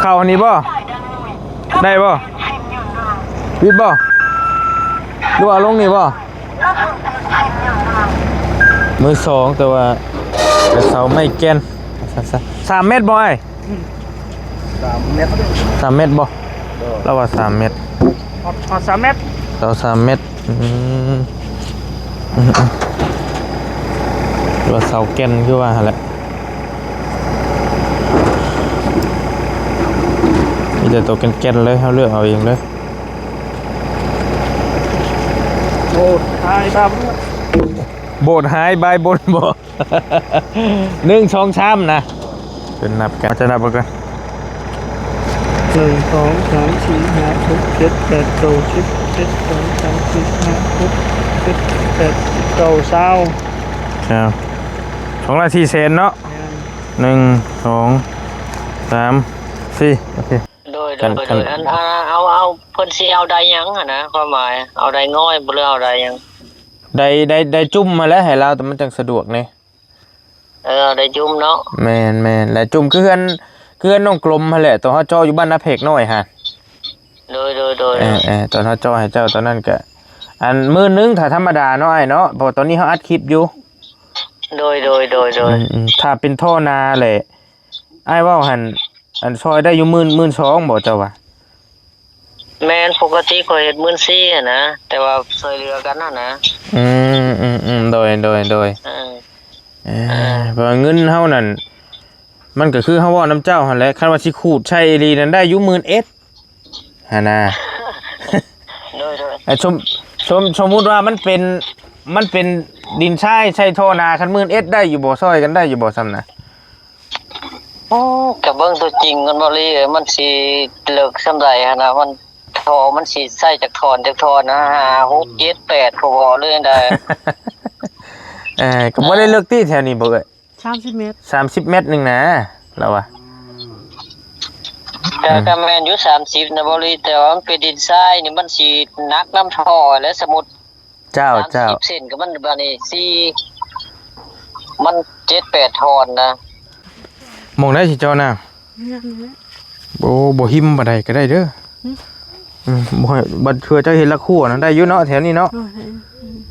ເຂົ້າອັນນີ້ບໍ່? ໄດ້ບໍ່? ວິດບໍ່? ຫຼືວ່າລົງນີ້ບໍ່? ມືສອງ ແຕ່ວ່າເປັນເສົາໄມ້ແກ່ນ. ສາມແມັດບໍ່ອ້າຍ? ສາມແມັດ ສາມແມັດບໍ່? ລາວວ່າສາມແມັດ. ຮອດ ຮອດສາມແມັດ? ເສົາສາມແມັດ. ອືມ ອືມ ອືມ ວ່າເສົາແກ່ນຄືວ່າຫັ້ນແຫຼະ. ມີແຕ່ໂຕແກ່ນໆເລີຍ ເຮົາເລືອກເອົາເອງເລີຍ. ໂບດຫາຍບາຍ ໂບດຫາຍບາຍບົນບໍ່? ໜຶ່ງ ສອງ ສາມ ນະ. ເປັນນັບກັນ ຈະນັບເບິ່ງກັນ. ໜຶ່ງ ສອງ ສາມ ສີ່ ຫ້າ ຫົກ ເຈັດ ແປດ ເກົ້າ ສິບ ສິບເອັດ ສິບສອງ ສິບສາມ ສິບສີ່ ສິບຫ້າ ສິບຫົກ ສິບເຈັດ ສິບແປດ ສິບເກົ້າ ຊາວ ຊາວ ສອງລ້ານສີ່ແສນເນາະ. ແມ່ນ ໜຶ່ງ ສອງ ສາມ ສີ່ ໂອເຄ. ໂດຍ ໂດຍ ອັນ ໂດຍ ອັນ ອັນ ອາ ເອົາ ເອົາ ເພິ່ນຊິເອົາໄດ້ຫຍັງຫັ້ນນະ ຄວາມໝາຍ ເອົາໄດ້ງ່ອຍບໍ່ ຫຼືເອົາໄດ້ຫຍັງ? ໄດ້ ໄດ້ ໄດ້ຈຸ່ມຫັ້ນແຫຼະ ໃຫ້ລາວ ແຕ່ມັນຈັ່ງສະດວກແດ່. ເອີ ໄດ້ຈຸ່ມເນາະ. ແມ່ນໆ ແລະຈຸ່ມຄືເຮືອນ ຄືເຮືອນນ້ອງກົມຫັ້ນແຫຼະ ຕອນເຮົາເຈາະຢູ່ບ້ານນາແພກນ້ອຍຫັ້ນ. ໂດຍ ໂດຍ ໂດຍ ເອີ ເອີ ຕອນເຮົາເຈາະໃຫ້ເຈົ້າຕອນນັ້ນກະ ອັນ ໝື່ນໜຶ່ງ ຖ້າທຳມະດາເນາະອ້າຍເນາະ ເພາະວ່າຕອນນີ້ເຮົາອັດຄລິບຢູ່. ໂດຍ ໂດຍ ໂດຍ ໂດຍ ອືມໆ ຖ້າເປັນທໍ່ນາແຫຼະ ອ້າຍເວົ້າຫັ້ນ ອັນ ຊ່ອຍໄດ້ຢູ່ໝື່ນ ໝື່ນສອງ ບໍ່ເຈົ້າວ່າ? ແມ່ນ ປົກກະຕິຂ້ອຍເຮັດໝື່ນສີ່ຫັ້ນນະ ແຕ່ວ່າຊ່ວຍເຫຼືອກັນຫັ້ນນະ. ອືມ ອືມ ອືມ ໂດຍ ໂດຍ ໂດຍ ເອີ ເອີ ເອີ ເພາະວ່າເງິນເຮົານັ້ນ ມັນກໍຄືເຮົາເວົ້ານຳເຈົ້າຫັ້ນແຫຼະ ຄັນວ່າຊິຂູດໃສ່ອີ່ຫຼີນັ້ນ ໄດ້ຢູ່ໝື່ນເອັດຫັ້ນນະ. ໂດຍ ໂດຍ ອ່າ ສົມ ສົມ ສົມມຸດວ່າມັນເປັນ ມັນເປັນດິນຊາຍໃສ່ທໍ່ນາ ຄັນໝື່ນເອັດໄດ້ຢູ່ບໍ່? ຊ່ອຍກັນໄດ້ຢູ່ບໍ່ຊ່ຳນະ? ໂອ້ ກະເບິ່ງຕົວຈິງກ່ອນ ບໍ່ລີ້ ມັນຊິເລິກສ່ຳໃດຫັ້ນນະ ມັນ ທໍ່ມັນຊິໃສ່ຈັກທ່ອນ ຈັກທ່ອນນະ ຫ້າ ຫົກ ເຈັດ ແປດ ພໍບໍ່ ຫຼືຈັ່ງໃດ? ເອີ ກໍບໍ່ໄດ້ເລິກຕິແຖວນີ້ບໍ່ເອີຍ? ສາມສິບແມັດ ສາມສິບແມັດໜຶ່ງນະ ລາວວ່າ. ກໍ ອືມ ກໍແມ່ນຢູ່ ສາມສິບນະ ບໍ່ລີ ແຕ່ວ່າມັນເປັນດິນຊາຍນີ້ ມັນຊິໜັກນຳທໍ່ແຫຼະ ສົມມຸດ ເຈົ້າ ເຈົ້າ ສາມສິບເຊັນກໍມັນ ບາດນີ້ສີ່ ມັນເຈັດແປດທ່ອນນະ. ໝ່ອງໃດຊິເຈາະນ້ຳ? ໂອ້ ບໍ່ຫິມປານໃດກໍໄດ້ເດີ. ອືມ ອືມ ບໍ່ໃຫ້ ບັດເທື່ອເຈົ້າເຮັດລະຂົວນະ ໄດ້ຢູ່ເນາະ ແຖວນີ້ເນາະ. ໂອ້ຍ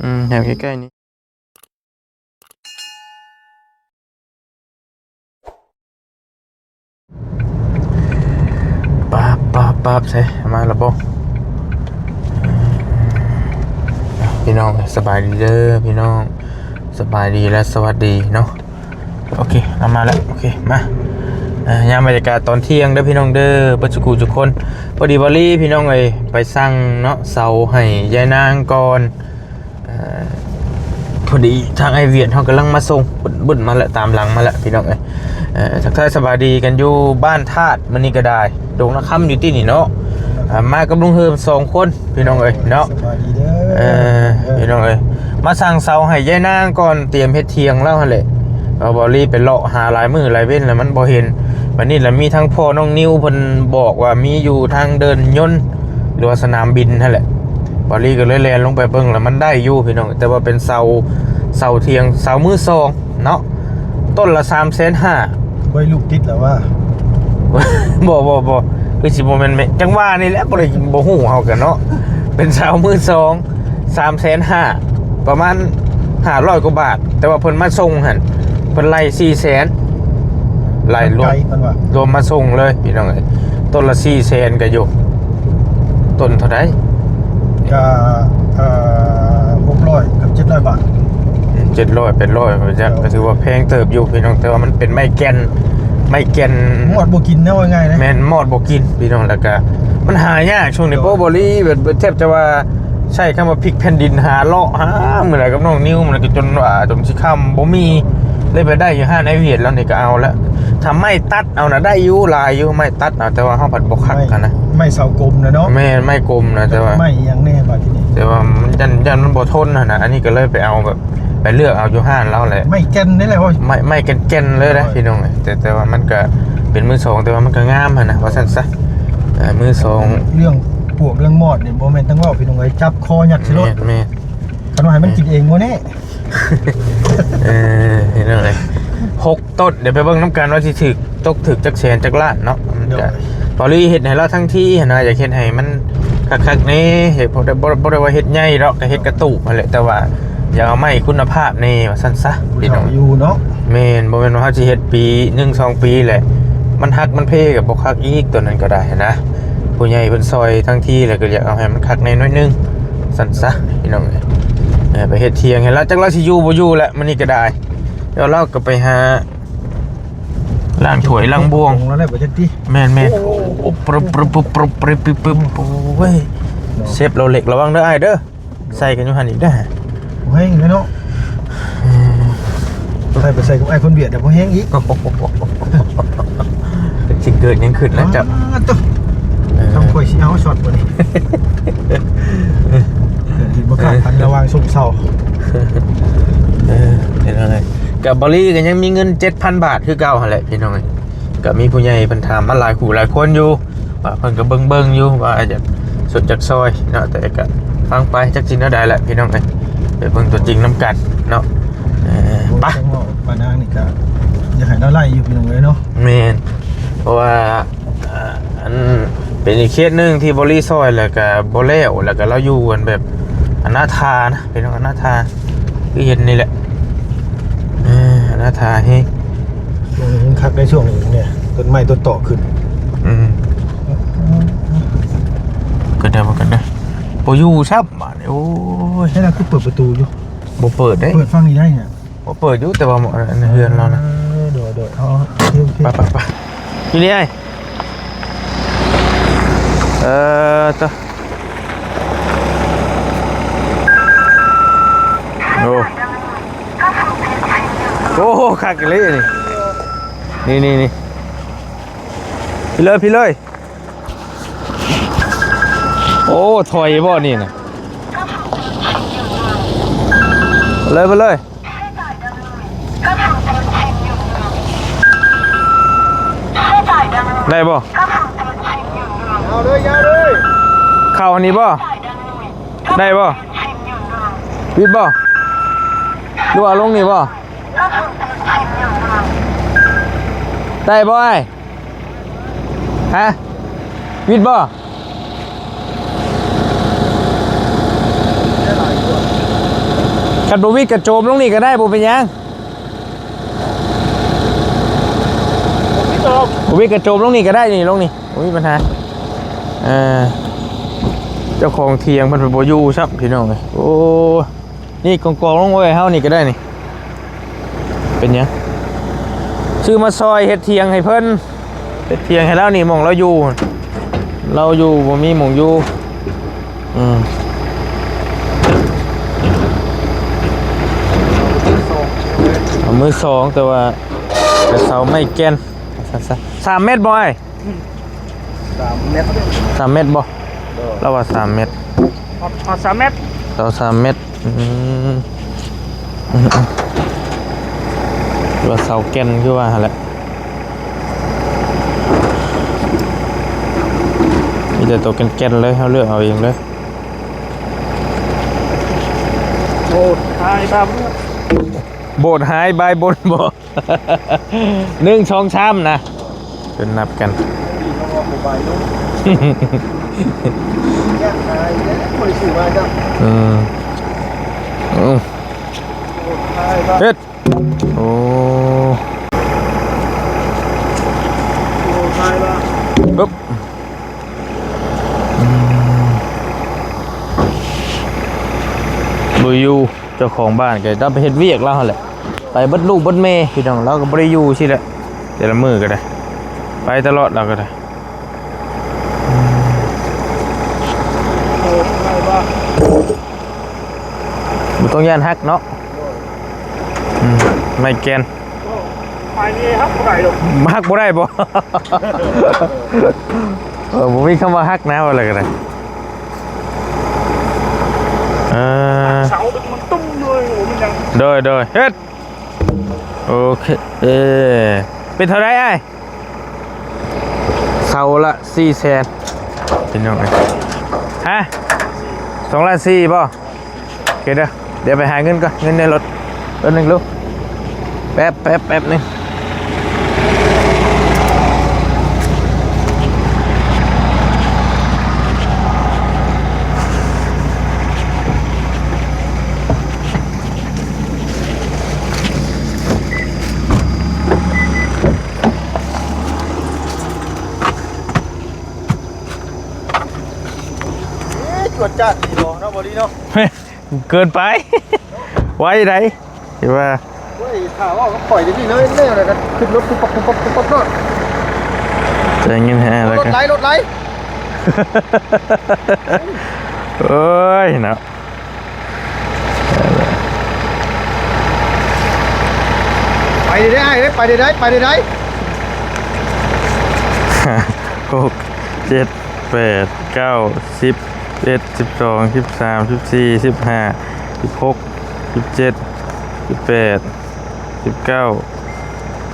ອືມ ແຖວໃກ້ໆນີ້. ປາບ ປາບ ປາບ ໃສ່ ມາແລ້ວບໍ່? ພີ່ນ້ອງ ສະບາຍດີເດີພີ່ນ້ອງ ສະບາຍດີ ແລະ ສະຫວັດດີເນາະ. ໂອເຄ ເອົາມາແລ້ວ ໂອເຄ ມາ ເອີ ຍາມບັນຍາກາດຕອນທ່ຽງເດີພີ່ນ້ອງເດີ ເບິດສຸຂູສຸຄົນ. ພໍດີ ບໍ່ລີ ພີ່ນ້ອງເອີຍ ໄປສັ່ງເນາະ ເສົາໃຫ້ຍາຍນາງກ່ອນ. ເອີ ພໍດີທາງອ້າຍວຽດເຮົາກຳລັງມາສົ່ງ ບຶດມາແລ້ວ ຕາມຫຼັງມາແລ້ວພີ່ນ້ອງເອີຍ. ເອີ ທັກທາຍສະບາຍດີກັນຢູ່ບ້ານທາດ ມື້ນີ້ກໍໄດ້ ດົງນາຄຳຢູ່ຕິນີ້ເນາະ. ເອີ ມາກັບລຸງເຮີມສອງຄົນພີ່ນ້ອງເອີຍເນາະ. ສະບາຍດີເດີ ເອີ ພີ່ນ້ອງເອີຍ ມາສັ່ງເສົາໃຫ້ຍາຍນາງກ່ອນ ຕຽມເຮັດຖຽງລາວຫັ້ນແຫຼະ. ເອົາ ບໍ່ລີໄປເລາະຫາຫຼາຍມື້ຫຼາຍເວັນແລ້ວ ມັນບໍ່ເຫັນ. ບັດນີ້ລະມີທັງພໍ່ນ້ອງນິວເພິ່ນບອກວ່າມີຢູ່ທາງເດີ່ນຍົນ ຫຼືວ່າສະໜາມບິນຫັ້ນແຫຼະ. ບາລີກໍເລີຍແລ່ນລົງໄປເບິ່ງ ແລ້ວມັນໄດ້ຢູ່ພີ່ນ້ອງ ແຕ່ວ່າເປັນເສົາ ເສົາຖຽງ ເສົາມືສອງເນາະ ຕົ້ນລະສາມແສນຫ້າ. ບໍ່ໄດ້ລູກຕິດແລ້ວວ່າ ບໍ່ ບໍ່ ບໍ່ ຄືຊິບໍ່ແມ່ນແມ່ ຈັ່ງວ່ານີ້ແຫຼະ ບໍ່ໄດ້ ບໍ່ຮູ້ເຮົາກໍເນາະ. ເປັນເສົາມືສອງ ສາມແສນຫ້າ ປະມານຫ້າຮ້ອຍກວ່າບາດ ແຕ່ວ່າເພິ່ນມາສົ່ງຫັ້ນ ເພິ່ນໄລ່ສີ່ແສນ ໄລ່ລວມ ໄກເພິ່ນວ່າ ລວມມາສົ່ງເລີຍພີ່ນ້ອງເອີຍ. ຕົ້ນລະສີ່ແສນກໍຢູ່ ຕົ້ນເທົ່າໃດ? ກະ ເອີ ຫົກຮ້ອຍກັບເຈັດຮ້ອຍບາດ ເຈັດຮ້ອຍ ແປດຮ້ອຍ ເຈົ້າ ກໍຖືວ່າແພງເຕີບຢູ່ພີ່ນ້ອງ ແຕ່ວ່າມັນເປັນໄມ້ແກ່ນ ໄມ້ແກ່ນ ມອດບໍ່ກິນເນາະ ວ່າງ່າຍນະ. ແມ່ນ ມອດບໍ່ກິນພີ່ນ້ອງ ແລ້ວກະມັນຫາຍາກຊ່ວງນີ້ ໂດຍ ໂອ້ ບໍ່ລີ ແບບ ແທບຈະວ່າ ໃຊ້ຄຳວ່າພິກແຜ່ນດິນ ຫາເລາະຫາມື້ໃດກັບນ້ອງນິວ ມັນກໍຈົນວ່າຈົນຊິຄ່ຳ ບໍ່ມີ ເລີຍໄປໄດ້ຢູ່ຮ້ານໄອ້ວຽດແລ້ວນີ້ກໍເອົາລະ. ຖ້າໄມ້ຕັດເອົານະໄດ້ຢູ່ ຫຼາຍຢູ່ ໄມ້ຕັດເອົາ ແຕ່ວ່າເຮົາພັດບໍ່ຄັກຫັ້ນນະ ໄມ້ ໄມ້ເສົາກົມນະເນາະ. ແມ່ນ ໄມ້ກົມນະ ແຕ່ວ່າ ໄມ້ອີ່ຫຍັງແນ່ບາດທີນີ້ ແຕ່ວ່າມັນຢ້ານ ຢ້ານມັນບໍ່ທົນຫັ້ນນະ. ອັນນີ້ກໍເລີຍໄປເອົາແບບ ໄປເລືອກເອົາຢູ່ຮ້ານລາວແຫຼະ ໄມ້ແກ່ນນີ້ແຫຼະ ໄມ້ ໄມ້ແກ່ນໆເລີຍນະ ໂດຍ ພີ່ນ້ອງເອີຍ. ແຕ່ ແຕ່ວ່າມັນກໍເປັນມືສອງ ແຕ່ວ່າມັນກໍງາມຫັ້ນນະ ວ່າຊັ້ນຊະ. ເອີ ມືສອງ ເລື່ອງປວກເລື່ອງມອດນີ້ບໍ່ແມ່ນຕ້ອງເວົ້າພີ່ນ້ອງເອີຍ ຈັບຄໍຍັດໃສ່ໂລດ. ແມ່ນ ແມ່ນ ຄັນວ່າໃຫ້ມັນ ເອີ ກິນເອງບໍ່ແນ່. ເອີ ພີ່ນ້ອງເອີຍ ຫົກຕົ້ນ ດຽວໄປເບິ່ງນຳກັນວ່າຊິຖືກ ຕົກຖືກຈັກແສນຈັກລ້ານເນາະ. ມັນກະ ໂດຍ ເບົາຫຼີເຮັດໃຫ້ລາວທັງທີຫັ້ນນະ ຢາກເຮັດໃຫ້ມັນຄັກໆແດ່ ເຮັດ ບໍ່ໄດ້ ບໍ່ ບໍ່ໄດ້ວ່າເຮັດໃຫຍ່ດອກ ກໍເຮັດກະຕູບຫັ້ນແຫຼະ ແຕ່ວ່າຢາກເອົາໄມ້ຄຸນນະພາບແດ່ວ່າຊັ້ນຊະ ພີ່ນ້ອງ ຢູ່ເນາະ. ແມ່ນ ບໍ່ແມ່ນວ່າເຮົາຊິເຮັດປີໜຶ່ງສອງປີແຫຼະ ມັນຫັກມັນເພກໍບໍ່ຄັກອີກ ຕົວນັ້ນກໍໄດ້ນະ. ຜູ້ໃຫຍ່ເພິ່ນຊ່ອຍທັງທີແລ້ວ ກໍຢາກເອົາໃຫ້ມັນຄັກແດ່ໜ້ອຍໜຶ່ງຊັ້ນຊະ ພີ່ນ້ອງເອີຍ. ເອີ ໄປເຮັດຖຽງໃຫ້ລາວ ຈັກລາວຊິຢູ່ບໍ່ຢູ່ແຫຼະ ມື້ນີ້ກໍໄດ້ ແລ້ວລາວກໍໄປຫາ ລ້າງຖ້ວຍລ້າງບ່ວງ ແລ້ວແຫຼະບໍ່ຈັກຕິ. ແມ່ນໆ ໂອ້ ປຶບ ປຶບ ປຶບ ປຶບ ປຶບ ປຶບ ໂອ້ຍ ເຊັບລາວເລັກ ລະວັງເດີອ້າຍເດີ ໃສ່ກັນຢູ່ຫັ້ນອີກເດີ. ໂອ້ຍ ແມ່ນເນາະ ໃສ່ໄປໃສ່ກັບອ້າຍຄົນຫວຽດ ບໍ່ແຮງອີກ ຊິເກີດຫຍັງຂຶ້ນລະເຈົ້າ. ເອີ ທາງຂ້ອຍຊິເອົາຊັອດບໍ່ນີ້ ເກີດເຫັນບໍ່ຄາດຝັນລະຫວ່າງຊົມເຊົາ. ເອີ ເປັນຈັ່ງໃດ ກັບບໍລີກໍຍັງມີເງິນເຈັດພັນບາດຄືເກົ່າຫັ້ນແຫຼະ ພີ່ນ້ອງເອີຍ. ກໍມີຜູ້ໃຫຍ່ເພິ່ນຖາມມາຫຼາຍຄູ່ຫຼາຍຄົນຢູ່ ວ່າເພິ່ນກໍເບິ່ງໆຢູ່ວ່າຢາກຊົດຢາກຊ່ອຍເນາະ ແຕ່ກໍຟັງໄປ ຈັກຊິແນວໃດແຫຼະ ພີ່ນ້ອງເອີຍ ໄປເບິ່ງຕົວຈິງນຳກັນເນາະ. ເອີ ໄປ ປານາງນີ້ກໍຢາກໃຫ້ລາວໄລ່ຢູ່ ພີ່ນ້ອງເອີຍເນາະ. ແມ່ນ ເພາະວ່າ ອ່າ ອັນເປັນອີກເຄສໜຶ່ງທີ່ບໍລີຊ່ອຍ ແລ້ວກໍບໍ່ແລ້ວ ແລ້ວກໍລາວຢູ່ກັນແບບອະນາຖານະ ເປັນອະນາຖາ ຄືເຫັນນີ້ແຫຼະ ເອີ ອະນາຖາແຮງ. ຊ່ວງນີ້ມັນຄັກໃນຊ່ວງນີ້ ຕົ້ນໄມ້ຕົ້ນຕອກຂຶ້ນ. ອືມ ກໍໄດ້ ບໍ່ກັນເດີ ບໍ່ຢູ່ຊ້ຳບາດນີ້. ໂອ້ຍ ໃຊ່ລະ ຄືເປີດປະຕູຢູ່ ບໍ່ເປີດເດ້ ເປີດຝັ່ງນີ້ໄດ້ນະ. ບໍ່ເປີດຢູ່ ແຕ່ວ່າອັນເຮືອນລາວນະ. ເອີ ໂດຍໆ ເອົາ ໂອເຄໆ ໄປໆໆ ຢູ່ນີ້ອ້າຍ. ເອີ ຕະ ໂອ້ ໂອ້ ຄັກອີ່ຫຼີນີ້ ນີ້ໆໆ ພີ້ເລີຍ ພີ້ເລີຍ. ໂອ້ ຖອຍບໍ່ນີ້ນະ ເລີຍ ໄປເລີຍ ໄດ້ບໍ່? ເຂົ້າອັນນີ້ບໍ່? ໄດ້ບໍ່? ວິດບໍ່? ຫຼືວ່າລົງນີ້ບໍ່? ໄດ້ບໍ່ອ້າຍ? ຮະ? ວິດບໍ່? ຄັນບໍ່ວິດກໍໂຈມລົງນີ້ກໍໄດ້ ບໍ່ເປັນຫຍັງ. ບໍ່ວິດກໍໂຈມລົງນີ້ກໍໄດ້ ນີ້ລົງນີ້ ບໍ່ມີບັນຫາ. ເອີ ເຈົ້າຂອງຖຽງເພິ່ນບໍ່ຢູ່ຊ້ຳ ພີ່ນ້ອງເອີຍ. ໂອ້ ນີ້ກອງໆລົງໄວ້ເຮົານີ້ກໍໄດ້ນີ້ ເປັນຫຍັງ? ຊື້ມາຊ່ອຍເຮັດຖຽງໃຫ້ເພິ່ນ ເຮັດຖຽງໃຫ້ລາວນີ້ ໝ່ອງລາວຢູ່ ລາວຢູ່ບໍ່ມີໝ່ອງຢູ່. ອືມ ເອົາມືສອງ ແຕ່ວ່າເປັນເສົາໄມ້ແກ່ນ. ສາມແມັດບໍ່ອ້າຍ? ສາມແມັດ ສາມແມັດບໍ່? ໂດຍ ລາວວ່າສາມແມັດ ຮອດ ຮອດສາມແມັດ ເສົາສາມແມັດ. ອືມ ອືມໆ ວ່າເສົາແກ່ນຄືວ່າຫັ້ນແຫຼະ ມີແຕ່ໂຕແກ່ນໆເລີຍ ເຮົາເລືອກເອົາເອງເລີຍ. ໂບດຫາຍບາຍ ໂບດຫາຍບາຍບົນບໍ່? ໜຶ່ງ ສອງ ສາມ ນະ ເພິ່ນນັບກັນ. ອືມ ອືມ ເຮັດ ໂອ້ ປຶບ ອືມ ບໍ່ຢູ່. ເຈົ້າຂອງບ້ານກໍໄດ້ໄປເຮັດວຽກລາວຫັ້ນແຫຼະ ໄປເບິດລູກເບິດແມ່ພີ່ນ້ອງ ລາວກໍບໍ່ໄດ້ຢູ່ຊີ້ແຫຼະ ແຕ່ລະມື້ກໍໄດ້ ໄປຕະຫຼອດລາວກໍໄດ້. ບໍ່ຕ້ອງຢ້ານຫັກເນາະ. ອືມ ໄມ້ແກ່ນ ໄມ້ນີ້ຫັກບໍ່ໄດ້ດອກ ຫັກບໍ່ໄດ້ບໍ່? ເອີ ບໍ່ມີຄຳວ່າຫັກນະ ວ່າແລ້ວກໍໄດ້. ເອີ ເສົາມັນຕຸ້ມເລີຍ ໂອ້ ມັນຍັງ ໂດຍ ໂດຍ ເຮັດ ໂອເຄ ເອີ ເປັນເທົ່າໃດອ້າຍ? ເສົາລະສີ່ແສນ ພີ່ນ້ອງເອີຍ. ຮະ? ສອງລ້ານສີ່ບໍ່? ໂອເຄເດີ ດຽວໄປຫາເງິນກ່ອນ ເງິນໃນລົດ ແປັບໜຶ່ງລູກ ແປັບ ແປັບ ແປັບໜຶ່ງ. ຈັດດີເນາະ ບໍ່ດີເນາະ ເກີນໄປ ໄວໃດ ເຫັນວ່າ ໂອ້ຍ ຖ້າເວົ້າກັບຂ້ອຍດຽວນີ້ເລີຍ ແລ້ວກໍຂຶ້ນລົດປຸບປັບ ປຸບປັບ ປຸບປັບໂລດ ຈ່າຍເງິນໃຫ້ອ້າຍແລ້ວ ລົດໄຫຼ ລົດໄຫຼ ໂອ້ຍເນາະ ໄປເດ້ອ້າຍເອີຍ ໄປເດ້ ໄປເດ້ ຫົກ ເຈັດ ແປດ ເກົ້າ ສິບ ສິບເອັດ ສິບສອງ ສິບສາມ ສິບສີ່ ສິບຫ້າ ສິບຫົກ ສິບເຈັດ ສິບແປດ ສິບເກົ້າ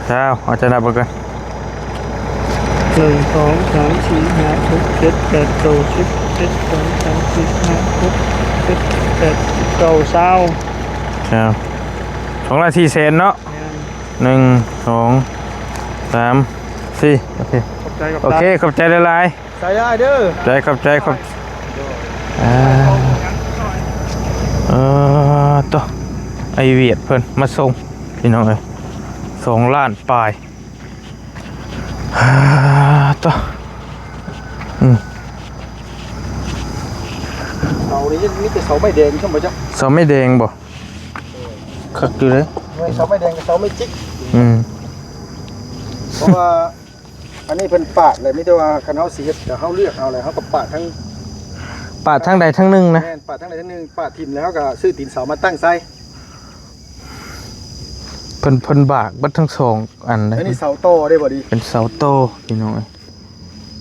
ຊາວ ເອົາ ຈະນັບເບິ່ງກ່ອນ ໜຶ່ງ ສອງ ສາມ ສີ່ ຫ້າ ຫົກ ເຈັດ ແປດ ເກົ້າ ສິບ ສິບເອັດ ສິບສອງ ສິບສາມ ສິບສີ່ ສິບຫ້າ ສິບຫົກ ສິບເຈັດ ສິບແປດ ສິບເກົ້າ ຊາວ ຊາວ ສອງລ້ານສີ່ແສນເນາະ ແມ່ນ ໜຶ່ງ ສອງ ສາມ ສີ່ ໂອເຄ ຂອບໃຈ ຂອບໃຈ ໂອເຄ ຂອບໃຈຫຼາຍໆ ໃສ່ໄດ້ເດີ ໃຈ ຂອບໃຈ ຂອບ ອ່າ ເອີ ໂຕ ໄອ້ຫວຽດເພິ່ນມາສົ່ງ ພີ່ນ້ອງເອີຍ ສອງລ້ານປາຍ ໂຕ ອືມ ເສົານີ້ມີແຕ່ເສົາໄມ້ແດງຊັ້ນບໍ່ຈັກ ເສົາໄມ້ແດງບໍ່ ຄັກຢູ່ເດ້ ແມ່ນເສົາໄມ້ແດງກັບເສົາໄມ້ຈິກ ອືມ ເພາະວ່າ ອັນນີ້ເພິ່ນປາດແຫຼະ ມີແຕ່ວ່າຄັນເຮົາຊິເຮັດ ກໍເຮົາເລືອກເອົາແຫຼະ ເຮົາກໍປາດທັງ ປາດທາງໃດທາງໜຶ່ງນະ ແມ່ນ ປາດທາງໃດທາງໜຶ່ງ ປາດຖິ້ມແລ້ວເຮົາກໍຊື້ຕີນເສົາມາຕັ້ງໃສ່ ເພິ່ນ ເພິ່ນບາກເບິດທັງສອງອັນເດ້ ອັນນີ້ເສົາຕໍ່ເດ້ບໍ່ດີ ເປັນເສົາຕໍ່ພີ່ນ້ອງເອີຍ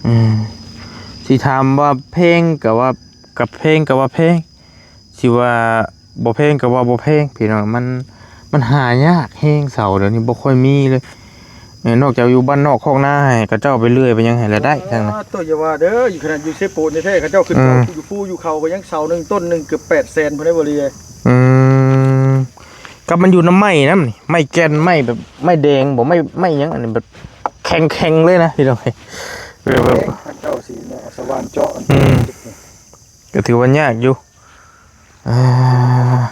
ອືມ ຊິຖາມວ່າແພງກໍວ່າ ກໍແພງກໍວ່າແພງ ຊິວ່າບໍ່ແພງກໍວ່າບໍ່ແພງພີ່ນ້ອງ ມັນ ມັນຫາຍາກແຮງເສົາ ດຽວນີ້ບໍ່ຄ່ອຍມີເລີຍ ເອີ ນອກຈາກຢູ່ບ້ານນອກຄອກນາໃຫ້ເຂົາເຈົ້າໄປເລື່ອຍໄປຫຍັງໃຫ້ລະໄດ້ທາງນັ້ນ ໂຕ ຢ່າວ່າເດີ ຢູ່ຂະໜາດຢູ່ເຊໂປນແທ້ໆ ເຂົາເຈົ້າຂຶ້ນ ອືມ ເຂົາຢູ່ພູຢູ່ເຂົາກໍຍັງເສົາໜຶ່ງຕົ້ນໜຶ່ງເກືອບແປດແສນພຸ້ນເດ້ບໍ່ລີເອີຍ ອືມ ກັບມັນຢູ່ນຳໄມ້ນຳນີ້ ໄມ້ແກ່ນ ໄມ້ແບບ ໄມ້ແດງບໍ່ ໄມ້ ໄມ້ຫຍັງ ອັນນີ້ແບບແຂງໆເລີຍນະພີ່ນ້ອງ ແບບ ເຂົາເຈົ້າຊິເນາະ ສະຫວ່ານເຈາະ ອືມ ກໍຖືວ່າຍາກຢູ່ ອ່າ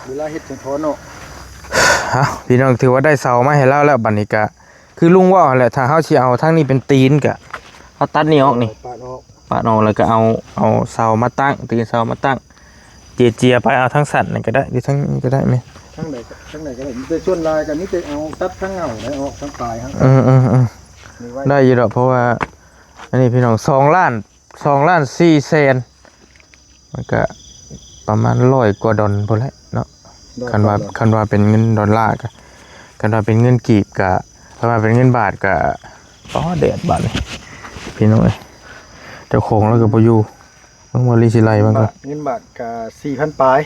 ເວລາເຮັດຈັ່ງພໍເນາະ ເອົ້າ ພີ່ນ້ອງ ຖືວ່າໄດ້ເສົາມາໃຫ້ລາວແລ້ວ ບັດນີ້ກະຄືລຸງເວົ້າຫັ້ນແຫຼະ ຖ້າເຮົາຊິເອົາທາງນີ້ເປັນຕີນກະ ເຮົາຕັດນີ້ອອກນີ້ ປາດອອກ ປາດອອກ ແລ້ວກະເອົາ ເອົາເສົາມາຕັ້ງ ຕີນເສົາມາຕັ້ງ ເຈຍໆໄປ ເອົາທາງສັ້ນນີ້ກະໄດ້ ຫຼືທາງນີ້ກະໄດ້ແມ່ນ ທາງໃດກະ ທາງໃດກະໄດ້ ແຕ່ສ່ວນຫຼາຍກະມີແຕ່ເອົາຕັດທາງເຫງົ້າໄດ້ອອກ ທາງປາຍຫັ້ນ ເອີໆໆ ນີ້ໄວ້ ໄດ້ຢູ່ດອກ ເພາະວ່າ ອັນນີ້ພີ່ນ້ອງ ສອງລ້ານ ສອງລ້ານສີ່ແສນ ມັນກະປະມານຮ້ອຍກວ່າດອນພຸ້ນແຫຼະເນາະ ຮ້ອຍ ຄັນວ່າ ກວ່າດອນ ຄັນວ່າເປັນເງິນດອນລາກະ ຄັນວ່າເປັນເງິນກີບກະ ຄັນວ່າເປັນເງິນບາດກະ ອໍ ແດດບາດນີ້ ພີ່ນ້ອງເອີຍ ເຈົ້າຂອງລາວກະບໍ່ຢູ່ ເບິ່ງວ່າລີຊິໄລ່ເບິ່ງກ່ອນ ເງິນບາດກະສີ່ພັນປາຍ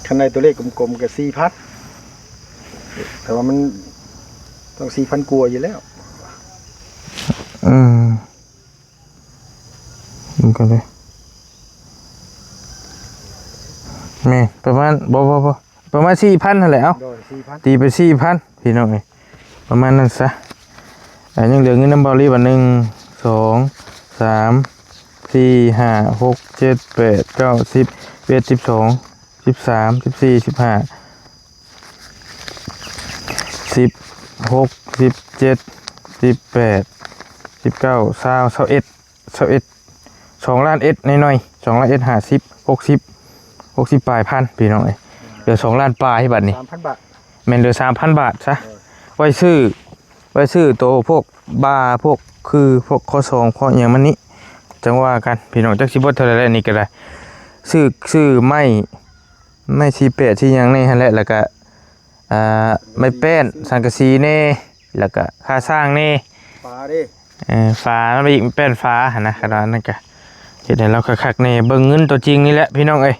ຄັນໄດ້ຕົວເລກກົມໆກະສີ່ພັນ ແຕ່ວ່າມັນ ຕ້ອງສີ່ພັນກວ່າຢູ່ແລ້ວ ອືມ ມັນກໍໄດ້ ແມ່ນ ປະມານ ບໍ່ ບໍ່ ບໍ່ ປະມານສີ່ພັນຫັ້ນແຫຼະ ເອົ້າ ໂດຍ ສີ່ພັນ ຕີໄປສີ່ພັນ ພີ່ນ້ອງເອີຍ ປະມານນັ້ນຊະ ອ່າ ຍັງເຫຼືອເງິນນຳເບົາລີບາດ ໜຶ່ງ ສອງ ສາມ ສີ່ ຫ້າ ຫົກ ເຈັດ ແປດ ເກົ້າ ສິບ ສິບເອັດ ສິບສອງ ສິບສາມ ສິບສີ່ ສິບຫ້າ ສິບຫົກ ສິບເຈັດ ສິບແປດ ສິບເກົ້າ ຊາວ ຊາວເອັດ ຊາວເອັດ ສອງລ້ານເອັດໜ້ອຍໆ ສອງລ້ານເອັດ ຫ້າສິບ ຫົກສິບ ຫົກສິບປາຍພັນ ພີ່ນ້ອງເອີຍ ເຫຼືອສອງລ້ານປາຍບາດນີ້ ສາມພັນບາດ ແມ່ນ ເຫຼືອສາມພັນບາດຊະ ເອີ ໄວ້ຊື້ ໄວ້ຊື້ໂຕພວກບ່າ ພວກຄື ພວກຂໍ້ສອງ ຂໍ້ຫຍັງມັນນີ້ ຈັ່ງວ່າກັນ ພີ່ນ້ອງ ຈັກຊິເບິດເທົ່າໃດແລ້ວ ນີ້ກະໄດ້ ຊື້ ຊື້ໄມ້ ໄມ້ສີ່ແປດ ສີ່ຫຍັງແດ່ຫັ້ນແຫຼະ ແລ້ວກະ ອ່າ ໄມ້ແປ້ນ ສັງກະສີແດ່ ແລ້ວກະຄາສ້າງແດ່ ຝາເດ້ ເອີ ຝາ ໄມ້ແປ້ນຝາຫັ້ນນະ ຂະໜາດນັ້ນກະເຮັດໃຫ້ລາວຄັກໆແດ່ ເບິ່ງເງິນຕົວຈິງນີ້ແຫຼະ ພີ່ນ້ອງເອີຍ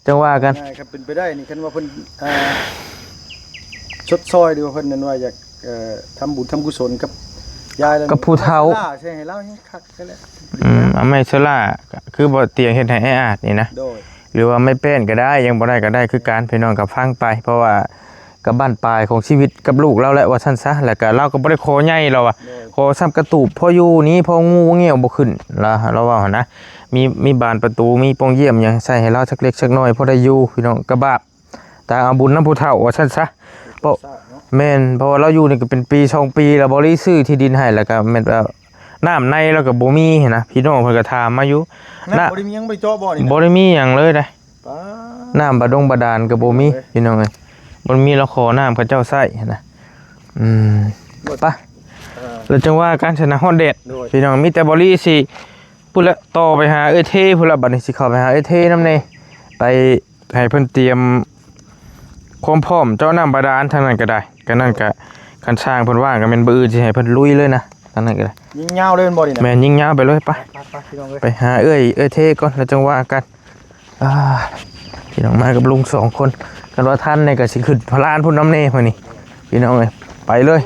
ຈັ່ງວ່າກັນ ງ່າຍໆ ຄັນເປັນໄປໄດ້ນີ້ ຄັນວ່າເພິ່ນ ອ່າ ຊົດຊ່ອຍ ຫຼືວ່າເພິ່ນນັ້ນວ່າຢາກ ເອີ ທຳບຸນທຳກຸສົນກັບຍາຍ ກັບຜູ້ເຖົ້າ ໂຊລາໃສ່ໃຫ້ລາວ ຄັກແທ້ແຫຼະ ອືມ ເອົາໄມ້ໂຊລາ ຄືບໍ່ຕຽງເຮັດໃຫ້ແອອາດນີ້ນະ ໂດຍ ຫຼືວ່າໄມ້ແປ້ນກໍໄດ້ ຍັງບໍ່ໄດ້ກໍໄດ້ຄືກັນ ພີ່ນ້ອງກໍຟັງໄປ ເພາະວ່າກັບບັ້ນປາຍຂອງຊີວິດກັບລູກລາວແຫຼະ ວ່າຊັ້ນຊະ ແລ້ວກໍລາວກໍບໍ່ໄດ້ຂໍໃຫຍ່ ລາວວ່າ ໂດຍ ຂໍສ່ຳກະຕູບພໍຢູ່ນີ້ ພໍງູງຽວບໍ່ຂຶ້ນ ລາວ ລາວເວົ້າຫັ້ນນະ ມີ ມີບານປະຕູ ມີປ່ອງຢ້ຽມຫຍັງໃສ່ໃຫ້ລາວຈັກເລັກຈັກນ້ອຍ ພໍໄດ້ຢູ່ ພີ່ນ້ອງ ກະບາບ ຕ່າງເອົາບຸນນຳຜູ້ເຖົ້າວ່າຊັ້ນຊະ ເພາະ ແມ່ນ ເພາະວ່າລາວຢູ່ນີ້ກໍເປັນປີສອງປີແລ້ວ ບໍ່ລີຊື້ທີ່ດິນໃຫ້ ແລ້ວກໍແມ່ນວ່າ ນ້ຳໃນລາວກໍບໍ່ມີຫັ້ນນະ ພີ່ນ້ອງເພິ່ນກໍຖາມມາຢູ່ ນ້ຳ ນ້ຳ ບໍ່ໄດ້ມີຫຍັງ ບໍ່ໄດ້ເຈາະບໍ່ນີ້ນະ? ບໍ່ໄດ້ມີຫຍັງເລີຍເດ້ ປ້າ ນ້ຳບາດົງບາດານກໍບໍ່ມີ ເອີຍ ພີ່ນ້ອງເອີຍ ບໍ່ມີ ລາວຂໍນ້ຳເຂົາເຈົ້າໃຊ້ຫັ້ນນະ ອືມ ໄປ ເອີ ແລ້ວຈັ່ງວ່າກັນຊະນະ ຮ້ອນແດດ ໂດຍ ພີ່ນ້ອງ ມີແຕ່ບໍລີຊິ ພຸ້ນລະ ຕໍ່ໄປຫາເອື້ອຍເທພຸ້ນລະ ບັດນີ້ຊິເຂົ້າໄປຫາເອື້ອຍເທນຳແດ່ ໄປໃຫ້ເພິ່ນຕຽມຄວາມພ້ອມເຈາະນ້ຳບາດານທາງນັ້ນກໍໄດ້ ກໍນັ້ນກໍ ຄັນຊ່າງເພິ່ນວ່າງກໍແມ່ນມື້ອື່ນຊິໃຫ້ເພິ່ນລຸຍເລີຍນະ ທາງນັ້ນກໍໄດ້ ຍິງຍາວເລີຍແມ່ນບໍ່ນີ້ນະ? ແມ່ນ ຍິງຍາວໄປເລີຍ ໄປ ໄປ ໄປ ພີ່ນ້ອງເອີຍ ໄປຫາເອື້ອຍ ເອື້ອຍເທກ່ອນ ແລ້ວຈັ່ງວ່າກັນ ອ່າ ພີ່ນ້ອງມາກັບລຸງສອງຄົນ ຄັນວ່າທັນນີ້ກໍຊິຂຶ້ນພະລານພຸ້ນນຳແດ່ມື້ນີ້ ພີ່ນ້ອງເອີຍ ໄປເລີຍ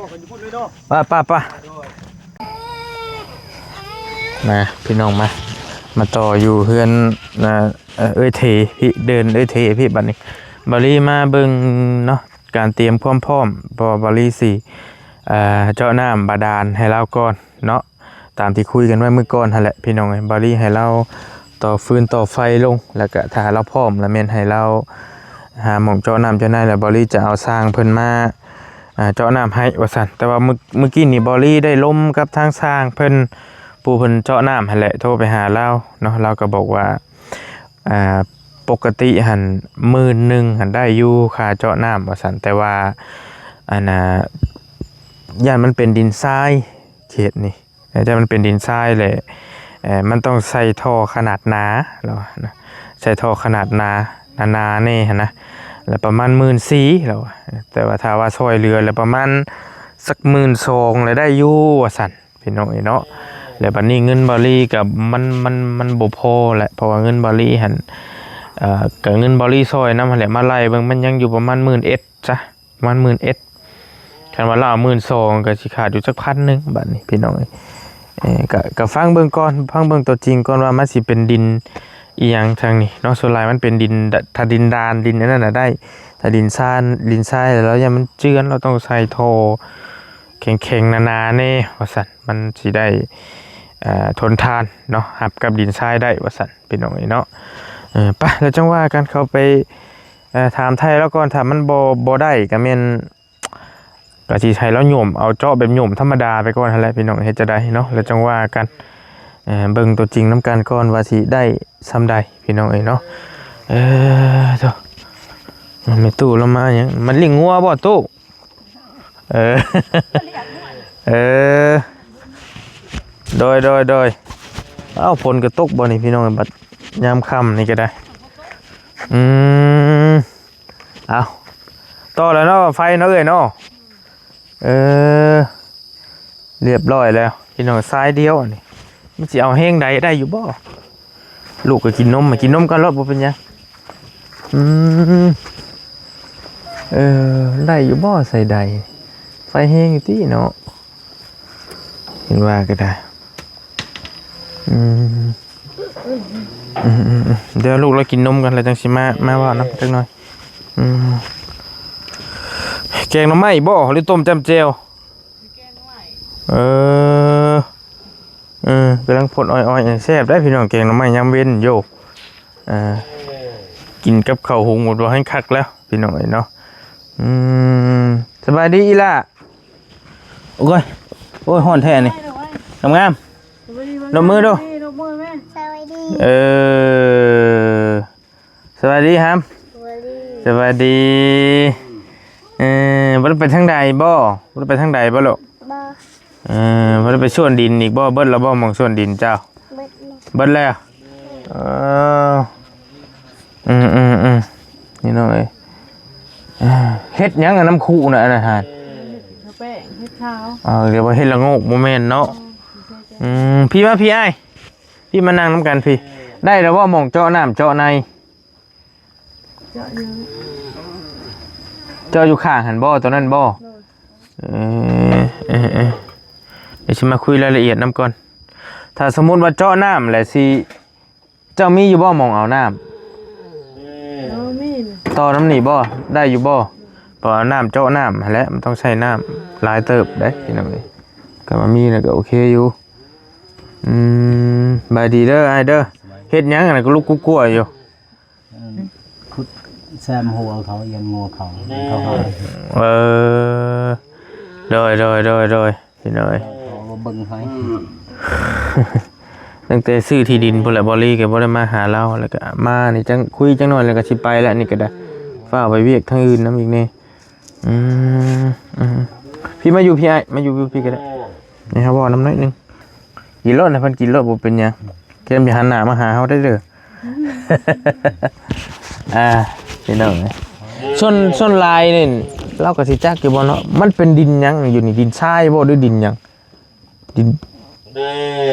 ໄປ ໄປ ໄປ ມາ ພີ່ນ້ອງມາ ມາຕໍ່ຢູ່ເຮືອນ ອ່າ ເອີ ເອື້ອຍເທພີ້ ເດີ່ນເອື້ອຍເທພີ້ ບັດນີ້ ບ່າວລີມາເບິ່ງເນາະ ການຕຽມຄວາມພ້ອມ ເພາະວ່າບ່າວລີຊິ ເອີ ເຈາະນ້ຳບາດານໃຫ້ລາວກ່ອນເນາະ ຕາມທີ່ຄຸຍກັນໄວ້ມື້ກ່ອນຫັ້ນແຫຼະ ພີ່ນ້ອງເອີຍ ບ່າວລີໃຫ້ລາວຕໍ່ຟືນຕໍ່ໄຟລົງ ແລ້ວກະຖ້າລາວພ້ອມ ແລ້ວແມ່ນໃຫ້ລາວຫາໝ່ອງເຈາະນ້ຳເຈາະໃນ ແລ້ວບ່າວລີຈະເອົາຊ່າງເພິ່ນມາ ອ່າ ເຈາະນ້ຳໃຫ້ວ່າຊັ້ນ ແຕ່ວ່າມື້ ມື້ກີ້ນີ້ບ່າວລີໄດ້ລົມກັບທາງຊ່າງເພິ່ນ ຜູ້ເພິ່ນເຈາະນ້ຳຫັ້ນແຫຼະ ໂທໄປຫາລາວເນາະ ລາວກໍບອກວ່າ ອ່າ ປົກກະຕິຫັ້ນໝື່ນໜຶ່ງຫັ້ນໄດ້ຢູ່ຄ່າເຈາະນ້ຳວ່າຊັ້ນ ແຕ່ວ່າ ອັນນ່າ ຢ້ານມັນເປັນດິນຊາຍເຂດນີ້ ແຕ່ມັນເປັນດິນຊາຍແຫຼະ ເອີ ມັນຕ້ອງໃສ່ທໍ່ຂະໜາດໜາ ລາວວ່ານະ ໃສ່ທໍ່ຂະໜາດໜາ ໜາໆແດ່ຫັ້ນນະ ແລ້ວປະມານໝື່ນສີ່ ລາວວ່າ ແຕ່ວ່າຖ້າວ່າຊ່ອຍເຫຼືອແລ້ວປະມານສັກໝື່ນສອງ ແລ້ວໄດ້ຢູ່ວ່າຊັ້ນ ພີ່ນ້ອງເອີຍເນາະ ແລ້ວບັດນີ້ເງິນບ່າວລີກໍມັນ ມັນ ມັນບໍ່ພໍແຫຼະ ເພາະວ່າເງິນບ່າວລີຫັ້ນ ເອີ ກໍເງິນບ່າວລີຊ່ອຍນຳຫັ້ນແຫຼະ ມາໄລ່ເບິ່ງມັນຍັງຢູ່ປະມານໝື່ນເອັດຊະ ປະມານໝື່ນເອັດ ຄັນວ່າລາວໝື່ນສອງ ກໍຊິຂາດຢູ່ຈັກພັນໜຶ່ງ ບັດນີ້ພີ່ນ້ອງເອີຍ ເອີ ກໍ ກໍຟັງເບິ່ງກ່ອນ ຟັງເບິ່ງຕົວຈິງກ່ອນວ່າມັນຊິເປັນດິນອີ່ຫຍັງທາງນີ້ເນາະ ສ່ວນຫຼາຍມັນເປັນດິນ ຖ້າດິນດານ ດິນອັນນັ້ນນະໄດ້ ຖ້າດິນຊານ ດິນຊາຍແລ້ວຢ້ານມັນເຈື່ອນ ລາວຕ້ອງໃສ່ທໍ່ແຂງໆໜາໆແດ່ວ່າຊັ້ນ ມັນຊິໄດ້ ເອີ ທົນທານເນາະ ຮັບກັບດິນຊາຍໄດ້ວ່າຊັ້ນ ພີ່ນ້ອງເອີຍເນາະ ເອີ ໄປ ແລ້ວຈັ່ງວ່າກັນ ເຂົ້າໄປ ເອີ ຖາມໄຖ່ລາວກ່ອນ ຖ້າມັນບໍ່ ບໍ່ໄດ້ກໍແມ່ນ ກໍຊິໃຫ້ລາວໂຍມ ເອົາເຈາະແບບໂຍມທຳມະດາໄປກ່ອນຫັ້ນແຫຼະ ພີ່ນ້ອງ ເຮັດຈັ່ງໃດເນາະ ແລ້ວຈັ່ງວ່າກັນ ເອີ ເບິ່ງຕົວຈິງນຳກັນກ່ອນວ່າຊິໄດ້ຊ່ຳໃດ ພີ່ນ້ອງເອີຍເນາະ ເອີ ໂທ້ ແມ່ຕູ້ລາວມາຫຍັງ ມາລ້ຽງງົວບໍ່ຕູ້? ເອີ ເອີ ໂດຍ ໂດຍ ໂດຍ ເອົ້າ ຝົນກໍຕົກບໍ່ນີ້ ພີ່ນ້ອງ ບັດຍາມຄ່ຳນີ້ກໍໄດ້ ອືມ ເອົາ ຕໍ່ແລ້ວເນາະ ໄຟເນາະ ເອື້ອຍເນາະ ເອີ ລຽບຮ້ອຍແລ້ວ ພີ່ນ້ອງ ສາຍດຽວອັນນີ້ ມັນຊິເອົາແຮງໃດ ໄດ້ຢູ່ບໍ່? ລູກກໍກິນນົມ ກິນນົມກ່ອນໂລດ ບໍ່ເປັນຫຍັງ ອືມ ເອີ ໄດ້ຢູ່ບໍ່ ໃສ່ໃດ ໄຟແຮງຢູ່ຕິເນາະ ເຫັນວ່າກໍໄດ້ ອືມ ອືມ ອືມ ອືມ ດຽວລູກລາວກິນນົມກ່ອນ ແລ້ວຈັ່ງຊິມາ ມາເວົ້ານຳຈັກໜ່ອຍ ອືມ ແກງໜໍ່ໄມ້ບໍ່ ຫຼືຕົ້ມຈ້ຳແຈ່ວ? ເອີ ເອີ ກຳລັງພົດອອຍໆ ແຊບໄດ໋ພີ່ນ້ອງ ແກງໜໍ່ໄມ້ຍາມເວັນໂຢ ເອີ ກິນກັບເຂົ້າຫຸງໝົດບໍ່ ແຮງຄັກແລ້ວພີ່ນ້ອງເອີຍເນາະ ອືມ ສະບາຍດີອີ່ຫຼ້າ ໂອ້ຍ ໂອ້ຍ ຮ້ອນແທ້ນີ້ ງາມໆ ລົບມືດູ ສະບາຍດີ ເອີ ສະບາຍດີຮາມ ສະບາຍດີ ສະບາຍດີ ເອີ ບໍ່ໄດ້ໄປທາງໃດບໍ່? ບໍ່ໄດ້ໄປທາງໃດບໍ່ລູກ? ບໍ່ ເອີ ບໍ່ໄດ້ໄປສວນດິນອີກບໍ່? ເບິດແລ້ວບໍ່ ໝ່ອງສວນດິນເຈົ້າ? ເບິດແລ້ວ ເບິດແລ້ວ ເອີ ອືມໆໆ ນີ້ນ້ອງເອີຍ ເຮັດຫຍັງນຳຄູນະ ອັນນັ້ນຫັ້ນ? ເຮັດແປ້ງ ເຮັດຂາວ ເອີ ດຽວວ່າເຮັດລະໂງກ ບໍ່ແມ່ນເນາະ ອືມ ພີ່ມາ ພີ່ອ້າຍ ພີ່ມານັ່ງນຳກັນພີ້ ໄດ້ແລ້ວບໍ່ ໝ່ອງເຈາະນ້ຳເຈາະໃນ? ເຈາະຢູ່ ເຈາະຢູ່ຂ້າງຫັ້ນບໍ່ ຕົວນັ້ນບໍ່? ໂດຍ ເອີ ເອີ ເອີ ດຽວຊິມາຄຸຍລາຍລະອຽດນຳກ່ອນ ຖ້າສົມມຸດວ່າເຈາະນ້ຳແລ້ວຊິ ເຈົ້າມີຢູ່ບໍ່ໝ່ອງເອົານ້ຳ? ເອີ ມີ ຕໍ່ນຳນີ້ບໍ່ ໄດ້ຢູ່ບໍ່? ເພາະວ່ານ້ຳເຈາະນ້ຳຫັ້ນແຫຼະ ມັນຕ້ອງໃຊ້ນ້ຳຫຼາຍເຕີບເດ້ພີ່ນ້ອງເອີຍ ກໍວ່າມີແລ້ວກໍໂອເຄຢູ່ ອືມ ສະບາຍດີເດີອ້າຍເດີ ເຮັດຫຍັງຫັ້ນນະ ກະລຸກກຸກົວຢູ່? ເອີ ຂຸດແຊມຫົວເຂົາ ອຽນງົວເຂົາ ເຂົາຫາຍ ເອີ ໂດຍ ໂດຍ ໂດຍ ໂດຍ ພີ່ນ້ອງເອີຍ ເຂົາເບິ່ງໃຫ້ ອືມ ຕັ້ງແຕ່ຊື້ທີ່ດິນພຸ້ນແຫຼະ ບໍ່ລີກໍບໍ່ໄດ້ມາຫາລາວ ແລ້ວກໍມານີ້ຈັ່ງຄຸຍຈັກໜ້ອຍ ແລ້ວກໍຊິໄປແລ້ວ ນີ້ກໍໄດ້ ຟ້າວໄປວຽກທາງອື່ນນຳອີກແດ່. ອືມ ອືມ ພີ່ມາຢູ່ ພີ່ອ້າຍ ມາຢູ່ ຢູ່ ພີ່ກໍໄດ້ ນີ້ເຮົາເວົ້ານຳໜ້ອຍໜຶ່ງ ກິນໂລດນະ ເພິ່ນກິນໂລດ ບໍ່ເປັນຫຍັງ ແຄ່ຢ່າຫັນໜ້າມາຫາເຮົາໄດ້ເດີ. ອ່າ ພີ່ນ້ອງເອີຍ ສ່ວນ ສ່ວນຫຼາຍນີ້ ລາວກໍຊິຈັກຢູ່ບໍ່ເນາະ ມັນເປັນດິນຫຍັງຢູ່ນີ້ ດິນຊາຍບໍ່ ຫຼືດິນຫຍັງ? ດິນ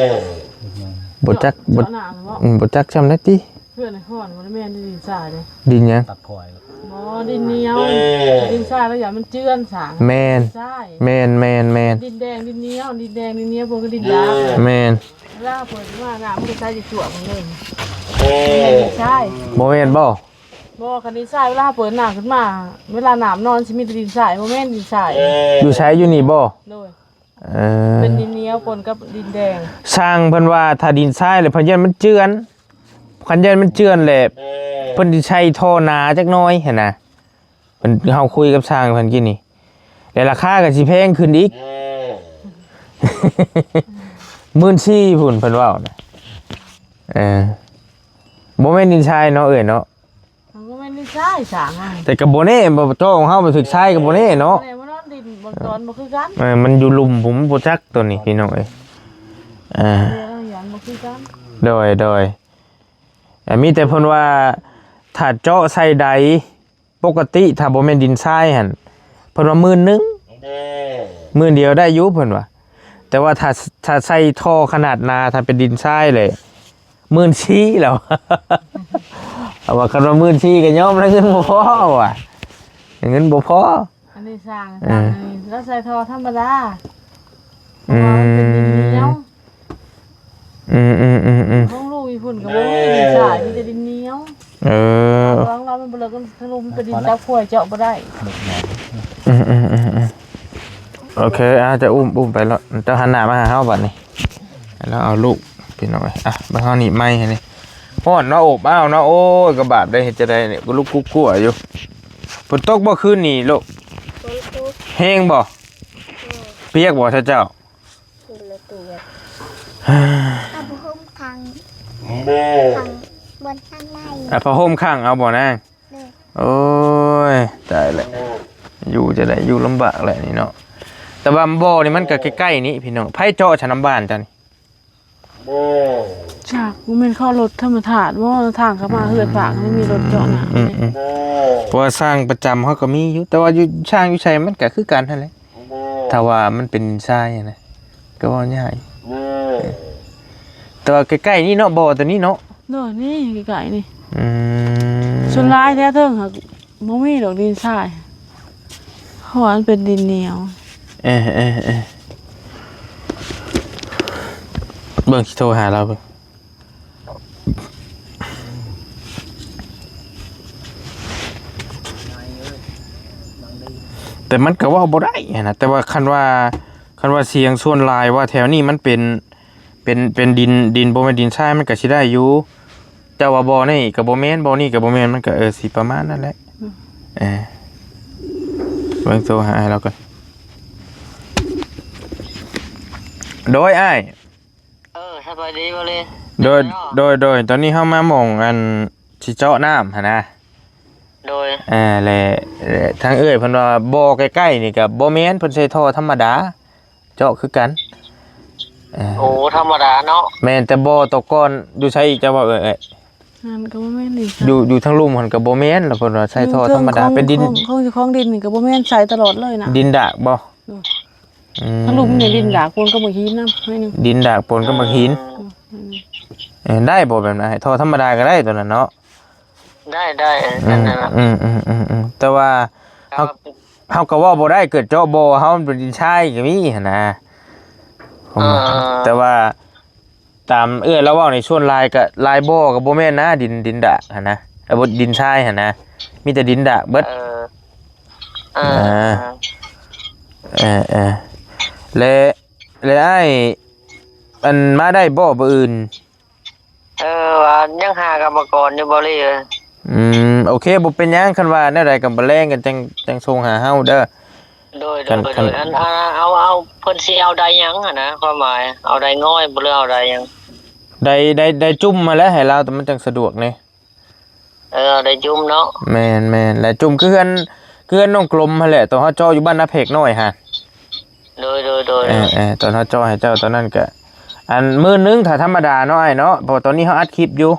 ບໍ່ຈັກ ບໍ່ ເຈາະນ້ຳບໍ່? ອືມ ບໍ່ຈັກຊ່ຳໃດຕິ ເພື່ອນນະຄອນບໍ່ໄດ້ແມ່ນດິນຊາຍເດ້. ດິນຫຍັງ? ຕັດຂ້ອຍ ບໍ່ ດິນໜຽວ ດິນຊາຍລະຢ່າມັນເຈື່ອນສາງ ແມ່ນ ດິນຊາຍ ແມ່ນ ແມ່ນ ແມ່ນ ດິນແດງ ດິນໜຽວ ດິນແດງ ດິນໜຽວ ພວກກໍດິນດາ ແມ່ນ ເວລາເປີດມານ້ຳມັນກໍໃສຈວກໆເລີຍ ແມ່ນດິນຊາຍ ບໍ່ແມ່ນບໍ່? ບໍ່ ຄັນດິນຊາຍເວລາເປີດນ້ຳຂຶ້ນມາ ເວລານ້ຳນອນຊິມີແຕ່ດິນຊາຍ ບໍ່ແມ່ນດິນຊາຍ ຢູ່ໃສ ຢູ່ນີ້ບໍ່? ໂດຍ ເອີ ເປັນດິນໜຽວປົນກັບດິນແດງ ຊ່າງເພິ່ນວ່າຖ້າດິນຊາຍແລ້ວເພິ່ນຢ້ານມັນເຈື່ອນ ຄັນຢ້ານມັນເຈື່ອນແລ້ວ ເອີ ເພິ່ນຊິໃສ່ທໍ່ໜາຈັກໜ້ອຍຫັ້ນນະ ເພິ່ນ ເຮົາຄຸຍກັບຊ່າງເພິ່ນກີ້ນີ້ ແລ້ວລາຄາກໍຊິແພງຂຶ້ນອີກ ເອີ ໝື່ນສີ່ ພຸ້ນເພິ່ນເວົ້ານະ ເອີ ບໍ່ແມ່ນດິນຊາຍເນາະເອື້ອຍເນາະ ມັນກໍແມ່ນດິນຊາຍສ້າງມາ ແຕ່ກໍບໍ່ແນ່ ບໍ່ ເຈາະຂອງເຮົາໄປຖືກຊາຍກໍບໍ່ແນ່ເນາະ ບໍ່ແນ່ບໍ່ນອນ ດິນບໍ່ຕອນບໍ່ຄືກັນ ເອີ ມັນຢູ່ລຸ່ມພຸ້ນ ບໍ່ຈັກໂຕນີ້ພີ່ນ້ອງເອີຍ ອ່າ ເອີ ບໍ່ຄືກັນ ໂດຍ ໂດຍ ອ່າ ມີແຕ່ເພິ່ນວ່າ ຖ້າເຈາະໃສ່ໃດ ປົກກະຕິຖ້າບໍ່ແມ່ນດິນຊາຍຫັ້ນ ເພິ່ນວ່າໝື່ນໜຶ່ງ ໝື່ນດຽວໄດ້ຢູ່ເພິ່ນວ່າ ແຕ່ວ່າຖ້າ ຖ້າໃສ່ທໍ່ຂະໜາດໜາ ຖ້າເປັນດິນຊາຍແຫຼະ ໝື່ນສີ່ ແລ້ວ ເອົາວ່າ ຄັນວ່າໝື່ນສີ່ກໍຍອມແລ້ວ ເງິນບໍ່ພໍວ່າ ເງິນບໍ່ພໍ ອັນນີ້ສ້າງ ເອີ ສ້າງອັນນີ້ລາວໃສ່ທໍ່ທຳມະດາ ເພາະວ່າມັນເປັນດິນໜຽວ ອືມ ຂອງລູກຢູ່ພຸ້ນກໍບໍ່ມີດິນຊາຍ ມີແຕ່ດິນໜຽວ ເອີ ຂອງລາວມັນບໍ່ເລິກ ທາງລຸ່ມເປັນດິນຈັບຂວາຍເຈາະບໍ່ໄດ້ ອືມ ໂອເຄ ອາ ຈະອຸ້ມ ອຸ້ມໄປເນາະ ເຈົ້າຫັນໜ້າມາຫາເຮົາບັດນີ້ ແລ້ວເອົາລູກ ພີ່ນ້ອງເອີຍ ອ່ະ ເບິ່ງເຮົາໜີບໄມ້ໃຫ້ນີ້ ຮ້ອນເນາະ ອົບອ້າວເນາະ ໂອ້ຍ ກະບາບໄດ້ ເຮັດຈັ່ງໃດນີ້ ກະລຸກກຸກກົວຢູ່ ຝົນຕົກບໍ່ຄືນນີ້ລູກ? ຝົນຕົກ ແຮງບໍ່? ແຮງ ປຽກບໍ່ເຈົ້າ? ຄົນລະຕົວ ເອົາຜ້າຫົ່ມຂັງ ຂັງບ່ອນທາງໃນ ເອົາຜ້າຫົ່ມຂັງເອົາບໍ່ນາງ? ໂດຍ ໂອ້ຍ ຕາຍແລ້ວ ຢູ່ຈັ່ງໃດ ຢູ່ລຳບາກແຫຼະນີ້ເນາະ ແຕ່ວ່າບໍ່ນີ້ມັນກໍໃກ້ໆນີ້ພີ່ນ້ອງ ໃຜເຈາະຊະນຳບ້ານເຈົ້ານີ້? ຈັກ ບໍ່ແມ່ນເຂົາລົດທຳມະທາດບໍ່? ທາງເຂົ້າມາເຮືອນຝາກມັນມີລົດເຈາະນ້ຳ ອືມໆ ເພາະວ່າຊ່າງປະຈຳເຮົາກໍມີຢູ່ ແຕ່ວ່າຢູ່ ຊ່າງຢູ່ໃສມັນກໍຄືກັນຫັ້ນແຫຼະ ຖ້າວ່າມັນເປັນຊາຍນະ ກໍເວົ້າຍາກ ແຕ່ວ່າໃກ້ໆນີ້ເນາະ ບໍ່ຕົວນີ້ເນາະ ໂດຍ ນີ້ໃກ້ໆນີ້ ອືມ ສ່ວນຫຼາຍແຖວເທິງຫັ້ນບໍ່ມີດອກດິນຊາຍ ເພາະວ່າມັນເປັນດິນໜຽວ ເອີໆໆ ເບິ່ງ ຊິໂທຫາລາວເບິ່ງ ແຕ່ມັນກໍເວົ້າບໍ່ໄດ້ຫັ້ນນະ ແຕ່ວ່າຄັນວ່າ ຄັນວ່າສຽງສ່ວນຫຼາຍວ່າແຖວນີ້ມັນເປັນ ເປັນ ເປັນດິນ ດິນ ບໍ່ແມ່ນດິນຊາຍ ມັນກໍຊິໄດ້ຢູ່ ເຈົ້າວ່າບໍ່ນີ້ກໍບໍ່ແມ່ນ ບໍ່ນີ້ກໍບໍ່ແມ່ນ ມັນກໍ ເອີ ຊິປະມານນັ້ນແຫຼະ ອືມ ເອີ ເບິ່ງໂທຫາໃຫ້ລາວກ່ອນ ໂດຍອ້າຍ ເອີ ສະບາຍດີບໍ່ລີ ໂດຍ ເນາະ ໂດຍ ໂດຍ ຕອນນີ້ເຮົາມາໝ່ອງອັນຊິເຈາະນ້ຳຫັ້ນນະ ໂດຍ ເອີ ແລະ ແລະ ທາງເອື້ອຍເພິ່ນວ່າບໍ່ໃກ້ໆນີ້ກໍບໍ່ແມ່ນ ເພິ່ນໃຊ້ທໍ່ທຳມະດາເຈາະຄືກັນ ເອີ ໂອ້ ທຳມະດາເນາະ ແມ່ນ ແຕ່ບໍ່ຕະກ່ອນຢູ່ໃສອີກ ເຈົ້າວ່າເອື້ອຍ? ນັ້ນກໍບໍ່ແມ່ນອີກ ຢູ່ ຢູ່ທາງລຸ່ມຫັ້ນກໍບໍ່ແມ່ນ ລະເພິ່ນວ່າໃຊ້ທໍ່ທຳມະດາ ຂອງ ເປັນດິນ ຂອງ ຂອງເຈົ້າຂອງດິນນີ້ກໍບໍ່ແມ່ນ ໃຊ້ຕະຫຼອດເລີຍນະ ດິນດາກບໍ່? ໂດຍ ອືມ ທາງລຸ່ມນີ້ດິນດາກປົນກັບບັກຫີນນຳໜ້ອຍໜຶ່ງ ດິນດາກປົນກັບບັກຫີນ ອືມ ເອີ ໄດ້ບໍ່ແບບນັ້ນ? ໃຫ້ທໍ່ທຳມະດາກໍໄດ້ຕົວນັ້ນເນາະ ໄດ້ ໄດ້ ອືມ ອັນນັ້ນນະ ອືມ ອືມ ອືມ ອືມ ແຕ່ວ່າເຮົາ ເຮົາກໍເວົ້າບໍ່ໄດ້ ເກີດເຈາະບໍ່ເຮົາ ມັນເປັນດິນຊາຍກໍມີຫັ້ນນະ ເອີ ແຕ່ວ່າຕາມເອື້ອຍລາວເວົ້ານີ້ ສ່ວນຫຼາຍກໍຫຼາຍບໍ່ກໍບໍ່ແມ່ນນະ ດິນ ດິນດາກຫັ້ນນະ ເອີ ບໍ່ ດິນຊາຍຫັ້ນນະ ມີແຕ່ດິນດາກເບິດ ເອີ ເອີ ເອີ ເອີ ແລະ ແລະ ອ້າຍ ອັນ ມາໄດ້ບໍ່ມື້ອື່ນ? ເອີ ວ່າຍັງຫາກຳມະກອນຢູ່ບໍ່ລີເອີຍ? ອືມ ໂອເຄ ບໍ່ເປັນຫຍັງ ຄັນວ່າແນວໃດກໍມາແລງກັນ ຈັ່ງ ຈັ່ງສົ່ງຫາເຮົາເດີ. ໂດຍ ໂດຍ ຄັນ ໂດຍ ຄັນ ອັນ ອັນ ເອົາ ເອົາ ເພິ່ນຊິເອົາໄດ້ຫຍັງຫັ້ນນະ ຄວາມໝາຍ ເອົາໄດ້ງອຍບໍ່ ຫຼືເອົາໄດ້ຫຍັງ? ໄດ້ ໄດ້ ໄດ້ຈຸ່ມຫັ້ນແຫຼະ ໃຫ້ລາວ ແຕ່ມັນຈັ່ງສະດວກແດ່. ເອີ ໄດ້ຈຸ່ມເນາະ. ແມ່ນໆ ແລະຈຸ່ມຄືເຮືອນ ຄືເຮືອນນ້ອງກົມຫັ້ນແຫຼະ ຕອນເຮົາເຈາະຢູ່ບ້ານນາເພັກນ້ອຍຫັ້ນ. ໂດຍ ໂດຍ ໂດຍ ເອີ ເອີ ຕອນເຮົາເຈາະໃຫ້ເຈົ້າຕອນນັ້ນກະ ອັນ ໝື່ນໜຶ່ງ ຖ້າທຳມະດາເນາະອ້າຍເນາະ ເພາະວ່າຕອນນີ້ເຮົາອັດຄລິບຢູ່.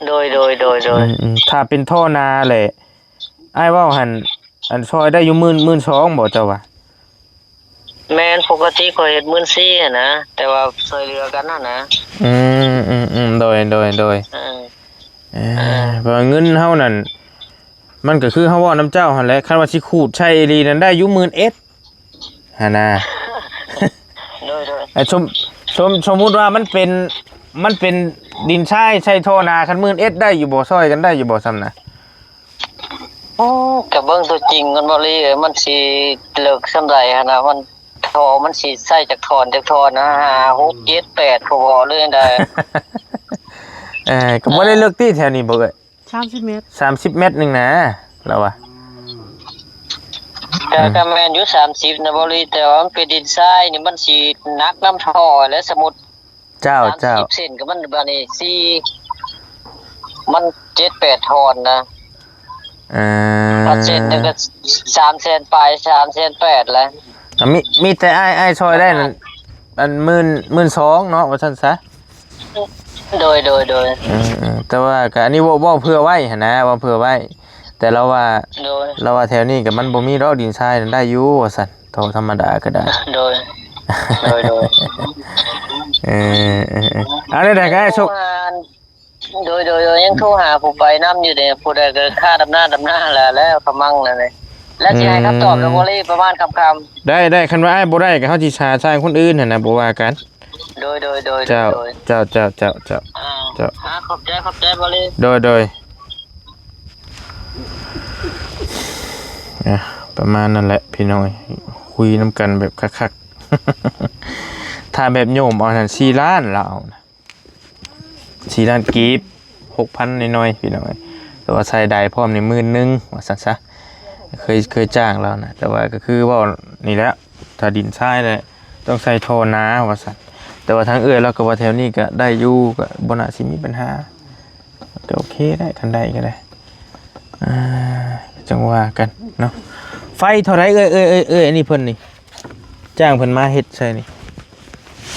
ໂດຍ ໂດຍ ໂດຍ ໂດຍ ອືມໆ ຖ້າເປັນທໍ່ນາແຫຼະ ອ້າຍເວົ້າຫັ້ນ ອັນ ຊ່ອຍໄດ້ຢູ່ໝື່ນ ໝື່ນສອງ ບໍ່ເຈົ້າວ່າ? ແມ່ນ ປົກກະຕິຂ້ອຍເຮັດໝື່ນສີ່ຫັ້ນນະ ແຕ່ວ່າຊ່ວຍເຫຼືອກັນຫັ້ນນະ. ອືມໆໆ ໂດຍ ໂດຍ ໂດຍ ເອີ ເອີ ເອີ ເພາະວ່າເງິນເຮົານັ້ນ ມັນກໍຄືເຮົາເວົ້ານຳເຈົ້າຫັ້ນແຫຼະ ຄັນວ່າຊິຂູດໃສ່ອີ່ຫຼີນັ້ນໄດ້ຢູ່ໝື່ນເອັດຫັ້ນນະ. ໂດຍ ໂດຍ ອັນ ສົມ ສົມ ສົມມຸດວ່າມັນເປັນ ມັນເປັນດິນຊາຍໃສ່ທໍ່ນາ ຄັນໝື່ນເອັດໄດ້ຢູ່ບໍ່? ຊ່ອຍກັນໄດ້ຢູ່ບໍ່ຊ່ຳນະ? ໂອ້ ກະເບິ່ງຕົວຈິງກ່ອນ ບໍ່ລີເອີຍ ມັນຊິເລິກສ່ຳໃດຫັ້ນນະ ມັນ ທໍ່ມັນຊິໃສ່ຈັກທ່ອນ ຈັກທ່ອນນະ ຫ້າ ຫົກ ເຈັດ ແປດ ພໍບໍ່ ຫຼືຈັ່ງໃດ? ເອີ ກໍບໍ່ໄດ້ເລິກຕິແຖວນີ້ບໍ່ເອີຍ? ສາມສິບແມັດ ສາມສິບແມັດໜຶ່ງນະ ລາວວ່າ. ກະ ອືມ ກະແມ່ນຢູ່ ສາມສິບນະ ບໍ່ລີ ແຕ່ວ່າມັນເປັນດິນຊາຍນີ້ ມັນຊິໜັກນຳທໍ່ແຫຼະ ສົມມຸດ ເຈົ້າ ເຈົ້າ ສາມສິບເຊັນກໍມັນບາດນີ້ສີ່ ມັນເຈັດແປດທ່ອນນະ. ເອີ ເຊັນໜຶ່ງກໍສາມແສນປາຍ ສາມແສນແປດແຫຼະ. ກໍມີ ມີແຕ່ອ້າຍ ອ້າຍຊ່ອຍໄດ້ນັ້ນ ອັນ ໝື່ນ ໝື່ນສອງເນາະ ວ່າຊັ້ນຊະ. ໂດຍ ໂດຍ ໂດຍ ເອີ ເອີ ແຕ່ວ່າກໍອັນນີ້ເວົ້າ ເວົ້າເພື່ອໄວ້ຫັ້ນນະ ເວົ້າເພື່ອໄວ້ ແຕ່ລາວວ່າ ໂດຍ ລາວວ່າແຖວນີ້ກໍມັນບໍ່ມີດອກ ດິນຊາຍນັ້ນໄດ້ຢູ່ວ່າຊັ້ນ. ທໍ່ທຳມະດາກໍໄດ້. ໂດຍ ໂດຍ ໂດຍ ເອີ ເອີ ເອີ ເອົາແນວໃດກໍໄດ້ ໂຊກ ໂດຍ ໂດຍ ໂດຍ ຍັງໂທຫາຜູ້ໄປນຳຢູ່ເດ້ ຜູ້ໃດກໍຄ່າດຳນາ ດຳນາແລ້ວ ແລ້ວຂະມັງແລ້ວນີ້ ແລ້ວຊິໃຫ້ຄຳຕອບແລ້ວບໍ່ລີ ອືມ ປະມານຄ່ຳໆ. ໄດ້ ໄດ້ ຄັນວ່າອ້າຍບໍ່ໄດ້ກໍເຮົາຊິຫາຊ່າງຄົນອື່ນຫັ້ນນະ ບໍ່ວ່າກັນ. ໂດຍ ໂດຍ ໂດຍ ເຈົ້າ ໂດຍ ເຈົ້າ ເຈົ້າ ເຈົ້າ ເຈົ້າ ອ່າ ເຈົ້າ ອ່າ ຂອບໃຈ ຂອບໃຈ ບໍ່ລີ. ໂດຍ ໂດຍ ອ່ະ ປະມານນັ້ນແຫຼະພີ່ນ້ອງ ຄຸຍນຳກັນແບບຄັກໆ. ຖ້າແບບໂຍມເອົາຫັ້ນສີ່ລ້ານ ລາວເອົານະ ສີ່ລ້ານກີບ ຫົກພັນໜ້ອຍໆ ພີ່ນ້ອງເອີຍ ແຕ່ວ່າໃສ່ໄດພ້ອມນີ້ໝື່ນໜຶ່ງ ວ່າຊັ້ນຊະ. ເຄີຍ ເຄີຍຈ້າງລາວນະ ແຕ່ວ່າກໍຄືເວົ້ານີ້ແຫຼະ ຖ້າດິນຊາຍແຫຼະ ຕ້ອງໃສ່ທໍ່ນາ ວ່າຊັ້ນ. ແຕ່ວ່າທາງເອື້ອຍລາວກໍວ່າແຖວນີ້ກໍໄດ້ຢູ່ ກໍບໍ່ໜ້າຊິມີບັນຫາ. ກໍໂອເຄໄດ້ ຄັນໄດ້ກໍໄດ້ ອ່າ ຈັ່ງວ່າກັນເນາະ. ໄຟເທົ່າໃດເອື້ອຍ ເອື້ອຍ ເອື້ອຍ ເອື້ອຍ ອັນນີ້ເພິ່ນນີ້ ຈ້າງເພິ່ນມາເຮັດໃສ່ນີ້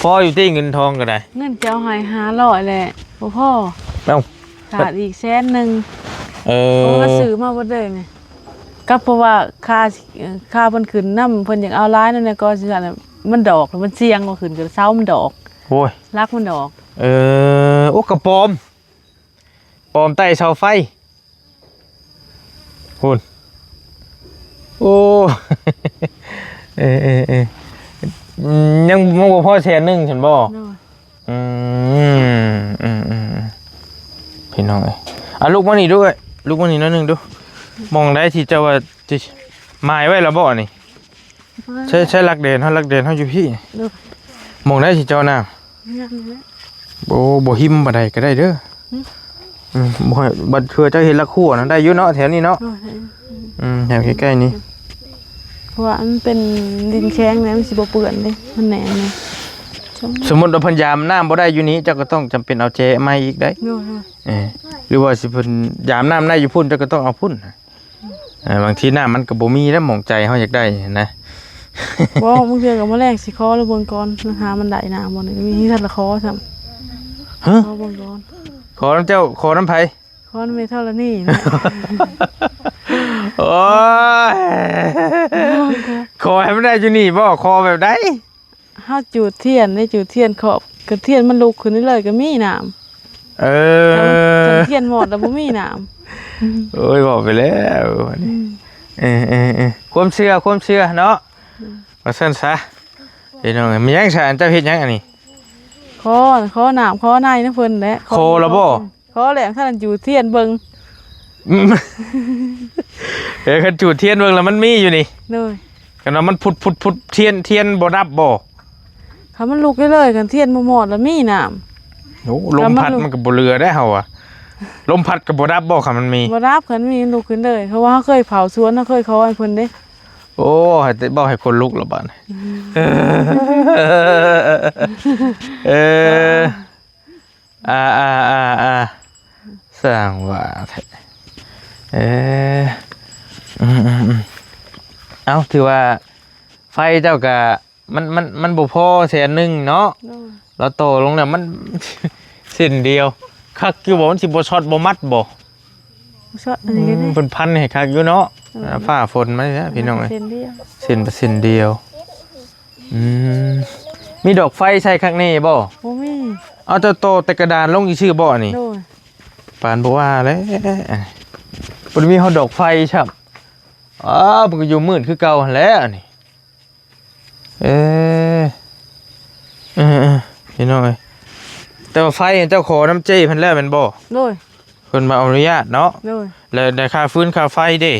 ພໍຢູ່ຕິເງິນທອງກໍໄດ້? ເງິນຈະເອົາໃຫ້ຫ້າຮ້ອຍແຫຼະ ບໍ່ພໍ. ເອົ້າ ຂາດອີກແສນໜຶ່ງ. ເອີ ເພາະວ່າຊື້ມາເບິດເລີຍນີ້ ກໍເພາະວ່າຄ່າ ເອີ ຄ່າເພິ່ນຂຶ້ນນຳ ເພິ່ນຢາກເອົາຫຼາຍນຳແດ່ ກໍຊິຊັ້ນ ມັນດອກ ມັນສ່ຽງ ບໍ່ຂຶ້ນກໍເຊົາ ມັນດອກ. ໂອ້ຍ ຫຼັກມັນດອກ. ເອີ ໂອ້ ກະປອມ ປອມໃຕ້ເສົາໄຟພຸ້ນ. ໂອ້ ເອີ ເອີ ເອີ ຍັງ ຍັງບໍ່ພໍແສນໜຶ່ງຊັ້ນບໍ່? ໂດຍ ອືມ ອືມ ອືມ ອືມ ພີ່ນ້ອງເອີຍ ອາ ລຸກມານີ້ດູເອີຍ ລຸກມານີ້ໜ້ອຍໜຶ່ງດູ. ໝ່ອງໃດທີ່ເຈົ້າວ່າ ໝາຍໄວ້ແລ້ວບໍ່ນີ້? ໃຊ້ ໃຊ້ຫຼັກແດນເຮົາ ຫຼັກແດນເຮົາຢູ່ພີ້. ໂດຍ ໝ່ອງໃດຊິເຈາະນ້ຳ? ໂອ້ ບໍ່ຫິມປານໃດກໍໄດ້ເດີ. ອືມ ບໍ່ໃຫ້ ບັດເທື່ອເຈົ້າເຮັດຫຼັກຮົ້ວນະ ໄດ້ຢູ່ເນາະ ແຖວນີ້ເນາະ. ໂດຍ ອືມ ແຖວໃກ້ໆນີ້ ເພາະວ່າມັນເປັນດິນແຂງແຫຼະ ມັນຊິບໍ່ເປື້ອນເດ້ ມັນແໜ້ນ. ສົມມຸດວ່າເພິ່ນຢາມນ້ຳບໍ່ໄດ້ຢູ່ນີ້ ເຈົ້າກໍຕ້ອງຈຳເປັນເອົາແຈໃໝ່ອີກໄດ໋. ໂດຍ ເອີ ຫຼືວ່າຊິເພິ່ນຢາມນ້ຳໄດ້ຢູ່ພຸ້ນ ເຈົ້າກໍຕ້ອງເອົາພຸ້ນ. ເອີ ບາງທີນ້ຳມັນກໍບໍ່ມີນະ ໝ່ອງໃຈເຮົາຢາກໄດ້ຫັ້ນນະ. ບໍ່ ບາງເທື່ອກໍມື້ແລງຊິຂໍລາວເບິ່ງກ່ອນ ຫາມັນໄດ້ນ້ຳບໍ່ນີ້ ມີເທື່ອລະຂໍຊ້ຳ. ຮະ ຂໍເບິ່ງກ່ອນ. ຂໍນຳເຈົ້າ ຂໍນຳໃຜ? ຂໍນຳແມ່ທໍລະນີ. ໂອ້ຍ ຂໍໃຫ້ມັນໄດ້ຢູ່ນີ້ບໍ່? ຂໍແບບໃດ? ເຮົາຈູດທຽນເດ້ ຈູດທຽນເຄາະ ກະທຽນມັນລຸກຂຶ້ນເລື້ອຍໆ ກະມີນ້ຳ. ເອີ ຄັນທຽນມອດລະບໍ່ມີນ້ຳ. ໂອ້ຍ ເວົ້າໄປແລ້ວ. ອືມ ເອີໆໆ ຄວາມເຊື່ອ ຄວາມເຊື່ອເນາະ. ອືມ ວ່າຊັ້ນຊະ. ພີ່ນ້ອງເອີຍ ແມ່ນຫຍັງຊະ ອັນເຈົ້າເຮັດຫຍັງອັນນີ້? ຂໍ ຂໍນ້ຳ ຂໍໃນນຳເພິ່ນແຫຼະ. ຂໍລະບໍ່? ຂໍແລ້ວ ຄັນຈູດທຽນເບິ່ງ. ອືມ ເອີ ຄັນຈູດທຽນເບິ່ງລະມັນມີຢູ່ນີ້. ໂດຍ ຄັນວ່າມັນພຸດໆໆ ທຽນ ທຽນບໍ່ດັບບໍ່? ຄັນມັນລຸກເລື້ອຍໆ ຄັນທຽນບໍ່ມອດລະມີນ້ຳ. ໂອ້ ລົມພັດມັນກໍບໍ່ເຫຼືອໄດ໋ເຮົາວ່າ. ລົມພັດກໍບໍ່ດັບບໍ່ ຄັນມັນມີ? ບໍ່ດັບ ຄັນມີມັນລຸກຂຶ້ນເລີຍ ເພາະວ່າເຮົາເຄີຍເຜົາສວນ ເຮົາເຄີຍຂໍໃຫ້ເພິ່ນເດ້. ໂອ້ ໃຫ້ແຕ່ເວົ້າໃຫ້ຄົນລຸກແລ້ວບາດນີ້ ເອີ ອ່າ ອ່າ ອ່າ ອ່າ ສ້າງວ່າແທ້ ເອີ ອືມໆໆ ເອົ້າ ຖືວ່າໄຟເຈົ້າກະ ມັນ ມັນ ມັນບໍ່ພໍແສນໜຶ່ງເນາະ ໂດຍ ລາວຕໍ່ລົງແລ້ວມັນ ເສັ້ນດຽວ ຄັກຢູ່ບໍ່? ມັນຊິບໍ່ຊັອດບໍ່ມັດບໍ່? ບໍ່ຊັອດ ອັນນີ້ກໍໄດ້ ອືມ ເພິ່ນພັນໃຫ້ຄັກຢູ່ເນາະ ໂດຍ ອ່າ ຟ້າຝົນມາແລ້ວພີ່ນ້ອງເອີຍ ເສັ້ນດຽວ ເສັ້ນ ເສັ້ນດຽວ ອືມ ມີດອກໄຟໃສ່ຄັກແນ່ບໍ່? ບໍ່ມີ ເອົາແຕ່ຕໍ່ແຕ່ກະດານລົງຊື່ໆບໍ່ອັນນີ້? ໂດຍ ປານບໍ່ວ່າແລ້ວ ບໍ່ໄດ້ມີຮອດດອກໄຟຊ້ຳ ອ້າວ ມັນກໍຢູ່ມືດຄືເກົ່າຫັ້ນແຫຼະອັນນີ້ ເອີ ເອີ ເອີ ພີ່ນ້ອງເອີຍ ແຕ່ວ່າໄຟເຈົ້າຂໍນຳເຈ້ເພິ່ນແລ້ວແມ່ນບໍ່? ໂດຍ ເພິ່ນມາອະນຸຍາດເນາະ ໂດຍ ແລ້ວໄດ້ຄ່າຟືນຄ່າໄຟເດ້?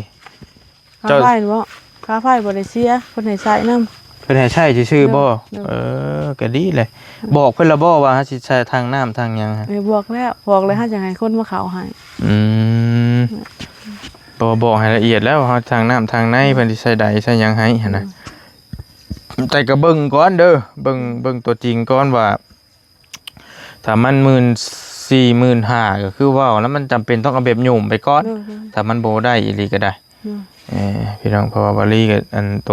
ຄ່າໄຟບໍ? ຄ່າໄຟບໍ່ໄດ້ເສຍ ເພິ່ນໃຫ້ໃຊ້ນຳ ເພິ່ນໃຫ້ໃຊ້ຊື່ໆບໍ? ໂດຍ ເອີ ກໍດີແຫຼະ ອືມ ບອກເພິ່ນແລ້ວບໍວ່າເຮົາຊິໃຊ້ຖັງນ້ຳຖັງຫຍັງ? ເອີ ບອກແລ້ວ ບອກແລ້ວ ເຮົາຈະໃຫ້ຄົນມາເຂົ້າໃຫ້ ອືມ ເອີ ເພາະວ່າບອກໃຫ້ລະອຽດແລ້ວ ເຮົາທາງນ້ຳທາງໃນ ເອີ ເພິ່ນຊິໃສ່ໃດໃສ່ຫຍັງໃຫ້ຫັ້ນນະ ເອີ ແຕ່ກໍເບິ່ງກ່ອນເດີ ເບິ່ງ ເບິ່ງຕົວຈິງກ່ອນວ່າ ຖ້າມັນໝື່ນສີ່ ໝື່ນຫ້າ ກໍຄືເວົ້ານະ ມັນຈຳເປັນຕ້ອງເອົາແບບໂຍມໄປກ່ອນ ເອີ ເອີ ຖ້າມັນບໍ່ໄດ້ອີ່ຫຼີກໍໄດ້ ເອີ ເອີ ພີ່ນ້ອງ ເພາະວ່າບາລີກໍ ອັນ ໂຕ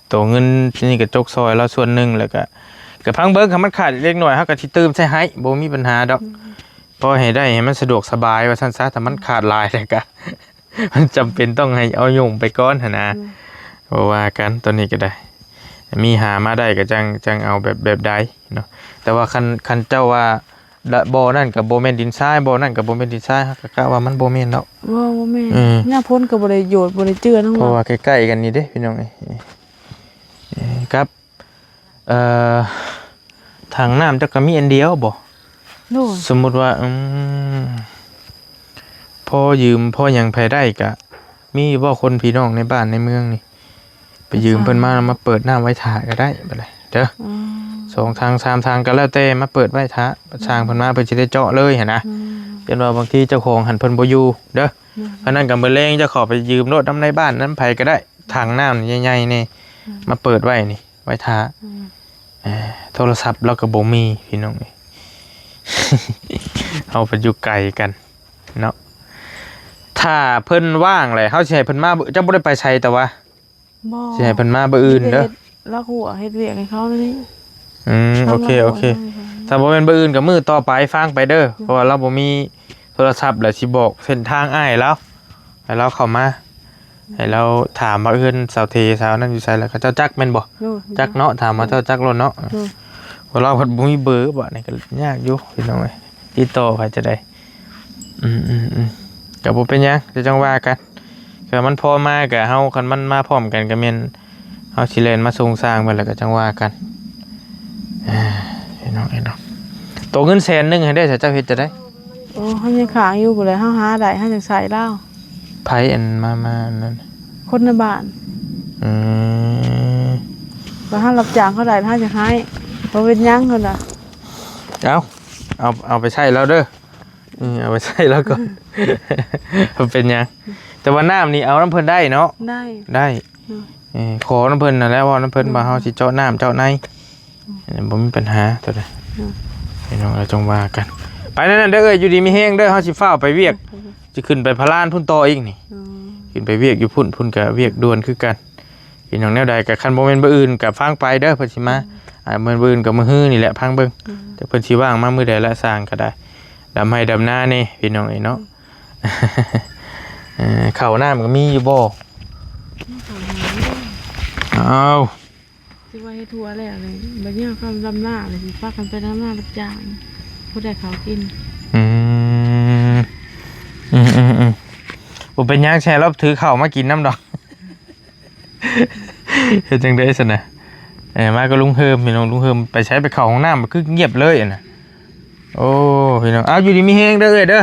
ໂຕເງິນນີ້ກໍຈົກຊ່ອຍລາວສ່ວນໜຶ່ງ ແລ້ວກໍ ກໍຟັງເບິ່ງ ຄັນມັນຂາດເລັກນ້ອຍ ເຮົາກໍຊິຕື່ມໃສ່ໃຫ້ ບໍ່ມີບັນຫາດອກ ເອີ ພໍໃຫ້ໄດ້ໃຫ້ມັນສະດວກສະບາຍວ່າຊັ້ນຊະ ຖ້າມັນຂາດຫຼາຍແລ້ວກໍ ມັນຈຳເປັນຕ້ອງໃຫ້ເອົາໂຍມໄປກ່ອນຫັ້ນນະ ອືມ ບໍ່ວ່າກັນ ຕອນນີ້ກໍໄດ້ ມີຫາມາໄດ້ກໍຈັ່ງ ຈັ່ງເອົາແບບ ແບບໃດເນາະ ແຕ່ວ່າຄັນ ຄັນເຈົ້າວ່າ ລະ ບໍ່ນັ້ນກໍບໍ່ແມ່ນດິນຊາຍ ບໍ່ນັ້ນກໍບໍ່ແມ່ນດິນຊາຍ ເຮົາກໍກະວ່າມັນບໍ່ແມ່ນດອກ ບໍ່ ບໍ່ແມ່ນ ອືມ ຍາມຝົນກໍບໍ່ໄດ້ໂຍດ ບໍ່ໄດ້ເຈື່ອນຫຍັງ ເພາະວ່າໃກ້ໆກັນນີ້ເດ້ພີ່ນ້ອງເອີຍ ກັບ ເອີ ຖັງນ້ຳເຈົ້າກໍມີອັນດຽວບໍ່? ໂດຍ ສົມມຸດວ່າ ອືມ ພໍຢືມພໍຫຍັງໃຜໄດ້ກະມີບໍ່ ຄົນພີ່ນ້ອງໃນບ້ານໃນເມືອງນີ້ ໄປຢືມເພິ່ນມາ ມາເປີດນ້ຳໄວ້ຖ້າກໍໄດ້ ບາດນີ້ເດີ ອືມ ສອງຖັງສາມຖັງກໍແລ້ວແຕ່ ມາເປີດໄວ້ຖ້າ ຊ່າງເພິ່ນມາ ເພິ່ນຊິໄດ້ເຈາະເລີຍຫັ້ນນະ ອືມ ຢ້ານວ່າບາງທີເຈົ້າຂອງຫັ້ນເພິ່ນບໍ່ຢູ່ເດີ ອືມ ອັນນັ້ນກໍມື້ແລງເຈົ້າເຂົ້າໄປຢືມໂລດ ນຳໃນບ້ານນຳໃຜກໍໄດ້ ຖັງນ້ຳໃຫຍ່ໆນີ້ ອືມ ມາເປີດໄວ້ນີ້ ໄວ້ຖ້າ ອືມ ເອີ ໂທລະສັບລາວກໍບໍ່ມີພີ່ນ້ອງເອີຍ ເຮົາໄປຢູ່ໄກກັນເນາະ ຖ້າເພິ່ນວ່າງແຫຼະ ເຮົາຊິໃຫ້ເພິ່ນມາ ເຈົ້າບໍ່ໄດ້ໄປໃສແຕ່ວ່າ ບໍ່ ຊິໃຫ້ເພິ່ນມາມື້ອື່ນເດີ ລາວກໍເຮັດວຽກໃຫ້ເຂົານີ້ ອືມ ໂອເຄ ໂອເຄ ຖ້າບໍ່ແມ່ນມື້ອື່ນກໍມື້ຕໍ່ໄປ ຟັງໄປເດີ ເພາະວ່າລາວບໍ່ມີໂທລະສັບ ແລ້ວຊິບອກເສັ້ນທາງອ້າຍລາວ ໃຫ້ລາວເຂົ້າມາ ໃຫ້ລາວຖາມວ່າເຮືອນສາວເທສາວນັ້ນຢູ່ໃສ ແລ້ວເຂົາເຈົ້າຈັກແມ່ນບໍ່? ໂດຍ ຈັກເນາະ ຖາມວ່າເຈົ້າຈັກໂລດເນາະ ໂດຍ ເພາະລາວເພິ່ນບໍ່ມີເບີ ບາດນີ້ກໍຍາກຢູ່ພີ່ນ້ອງເອີຍ ຕິດຕໍ່ໃຜຈະໄດ້ ອືມໆໆ ກໍບໍ່ເປັນຫຍັງ ດຽວຈັ່ງວ່າກັນ ຖ້າມັນພໍມາກໍເຮົາ ຄັນມັນມາພ້ອມກັນກໍແມ່ນເຮົາຊິແລ່ນມາສົ່ງຊ່າງເພິ່ນ ແລ້ວກໍຈັ່ງວ່າກັນ ເອີ ພີ່ນ້ອງເອີຍເນາະ ໂຕເງິນແສນໜຶ່ງຫັ້ນເດ້ ເຈົ້າເຮັດຈັ່ງໃດ? ໂອ້ ເຮົາຍັງຄ້າງຢູ່ພຸ້ນແຫຼະ ເຮົາຫາໄດ້ເຮົາຈັ່ງໃຊ້ລາວ ໃຜອັນມາ ມາອັນນັ້ນ ຄົນໃນບ້ານ ອືມ ວ່າເຮົາຮັບຈ້າງເຂົາໄດ້ເຮົາຈະໃຫ້ ບໍ່ເປັນຫຍັງເພິ່ນວ່າ ເອົາ ເອົາ ເອົາໄປໃຊ້ລາວເດີ ອືມ ເອົາໄປໃຊ້ລາວກ່ອນ ບໍ່ເປັນຫຍັງ ແຕ່ວ່ານ້ຳນີ້ເອົານຳເພິ່ນໄດ້ເນາະ ໄດ້ ໄດ້ ເອີ ຂໍນຳເພິ່ນຫັ້ນແຫຼະ ເວົ້ານຳເພິ່ນວ່າເຮົາຊິເຈາະນ້ຳເຈາະໃນ ອືມ ບໍ່ມີບັນຫາໂຕໃດ ອືມ ພີ່ນ້ອງເອີຍ ຈັ່ງວ່າກັນ ໄປນັ້ນເດີເອີຍ ຢູ່ດີມີແຮງເດີ ເຮົາຊິຟ້າວໄປວຽກ ອືມ ຊິຂຶ້ນໄປພະລານພຸ້ນຕໍ່ອີກນີ້ ອືມ ຂຶ້ນໄປວຽກຢູ່ພຸ້ນ ພຸ້ນກໍວຽກດ່ວນຄືກັນ ພີ່ນ້ອງ ແນວໃດກໍຄັນບໍ່ແມ່ນມື້ອື່ນກໍຟັງໄປເດີ ເພິ່ນຊິມາ ອືມ ອ່າ ແມ່ນມື້ອື່ນກໍມື້ຮືນີ້ແຫຼະ ຟັງເບິ່ງ ອືມ ແຕ່ເພິ່ນຊິວ່າງມາມື້ໃດລະ ຊ່າງກໍໄດ້ ດຳໄຮ່ດຳນາແດ່ ພີ່ນ້ອງເອີຍເນາະ ອືມ ເອີ ເຂົ້ານ້ຳກໍມີຢູ່ບໍ່? ເຂົ້ານ້ຳ ອ້າວ ຊິວ່າເຮັດທົ່ວແລ້ວນີ້ ບັດຍາມເຂົາດຳນາແລ້ວຊິພາກັນໄປດຳນາຮັບຈ້າງ ບໍ່ໄດ້ເຂົ້າກິນ ອືມ ອືມໆໆ ບໍ່ເປັນຫຍັງ ຊິໃຫ້ລາວຖືເຂົ້າມາກິນນຳດອກ ເຮັດຈັ່ງໃດຊັ້ນນະ ເອີ ມາກັບລຸງເຮີມ ພີ່ນ້ອງ ລຸງເຮີມໄປໃສ ໄປເຂົ້າຫ້ອງນ້ຳ ຄືງຽບເລີຍຫັ້ນນະ ໂອ້ ພີ່ນ້ອງ ເອົາ ຢູ່ດີມີແຮງເດີເອື້ອຍເດີ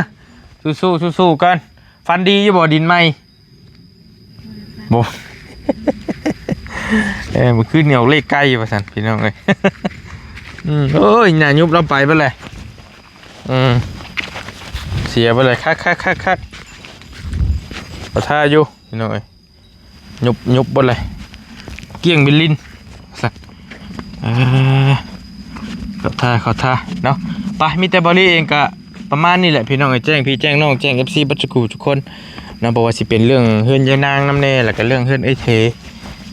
ສູ້ໆ ສູ້ໆກ່ອນ ຝັນດີຢູ່ບໍ່ ດິນໃໝ່? ບໍ່ ເອີ ມື້ຄືນນີ້ອອກເລກໄກ່ວ່າຊັ້ນ ພີ່ນ້ອງເອີຍ ອືມ ໂອ້ຍ ໜ້າຍຸບລາວໄປເບິດແຫຼະ ອືມ ເສຍເບິດແຫຼະ ຄັກໆໆໆ ປະທາຢູ່ ພີ່ນ້ອງເອີຍ ຍຸບ ຍຸບເບິດເລີຍ ກ້ຽງເປັນລິນ ເອີ ເຂົ້າທ່າ ເຂົ້າທ່າເນາະ. ໄປ ມີແຕ່ເບົາລີເອງກະປະມານນີ້ແຫຼະ ພີ່ນ້ອງເອີຍ ແຈ້ງພີ່ແຈ້ງນ້ອງ ແຈ້ງເອັຟຊີເບິດສູ່ຜູ້ສູ່ຄົນເນາະ. ບໍ່ວ່າຊິເປັນເລື່ອງເຮືອນຍາຍນາງນຳແດ່ ແລ້ວກະເລື່ອງເຮືອນເອື້ອຍເຖ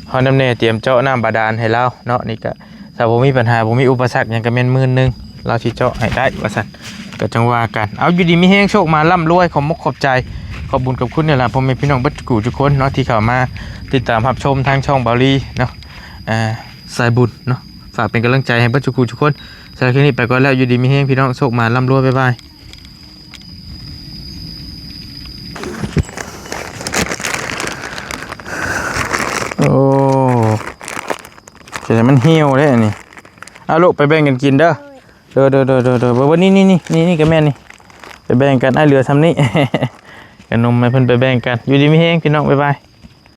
ເຮົານຳແດ່ ຕຽມເຈາະນ້ຳບາດານໃຫ້ລາວເນາະ. ນີ້ກະ ຖ້າບໍ່ມີບັນຫາ ບໍ່ມີອຸປະສັກຫຍັງ ກະແມ່ນໝື່ນໜຶ່ງ ລາວຊິເຈາະໃຫ້ໄດ້ວ່າຊັ້ນ. ກະຈັ່ງວ່າກັນ ເອົາ ຢູ່ດີມີແຮງ ໂຊກມາ ລ່ຳລວຍ ຂອບມົກຂອບໃຈ ຂອບບຸນຂອບຄຸນນີ້ລະ ພໍ່ແມ່ພີ່ນ້ອງເບິດສູ່ຜູ້ສູ່ຄົນເນາະ ທີ່ເຂົ້າມາຕິດຕາມຮັບຊົມທາງຊ່ອງເບົາລີເນາະ ອ່າ ສາຍບຸນເນາະ. ຝາກເປັນກຳລັງໃຈໃຫ້ເບິດສູ່ຜູ້ສູ່ຄົນ. ສຳລັບຄລິບນີ້ໄປກ່ອນແລ້ວ ຢູ່ດີມີແຮງ ພີ່ນ້ອງ ໂຊກມາ ລ່ຳລວຍ ບາຍບາຍ. ໂອ້ ຈະໄດ້ມັນຫ່ຽວເດ້ອັນນີ້. ເອົາລູກ ໄປແບ່ງກັນກິນເດີ. ໂດຍ ໂດຍ ໂດຍ ໂດຍ ໂດຍ ເບິ່ງ ນີ້ ນີ້ ນີ້ ນີ້ ນີ້ກະແມ່ນນີ້ ໄປແບ່ງກັນ ອ້າຍເຫຼືອຊ່ຳນີ້ ກະນົມໃຫ້ເພິ່ນໄປແບ່ງກັນ. ຢູ່ດີມີແຮງ ພີ່ນ້ອງ ບາຍບາຍ.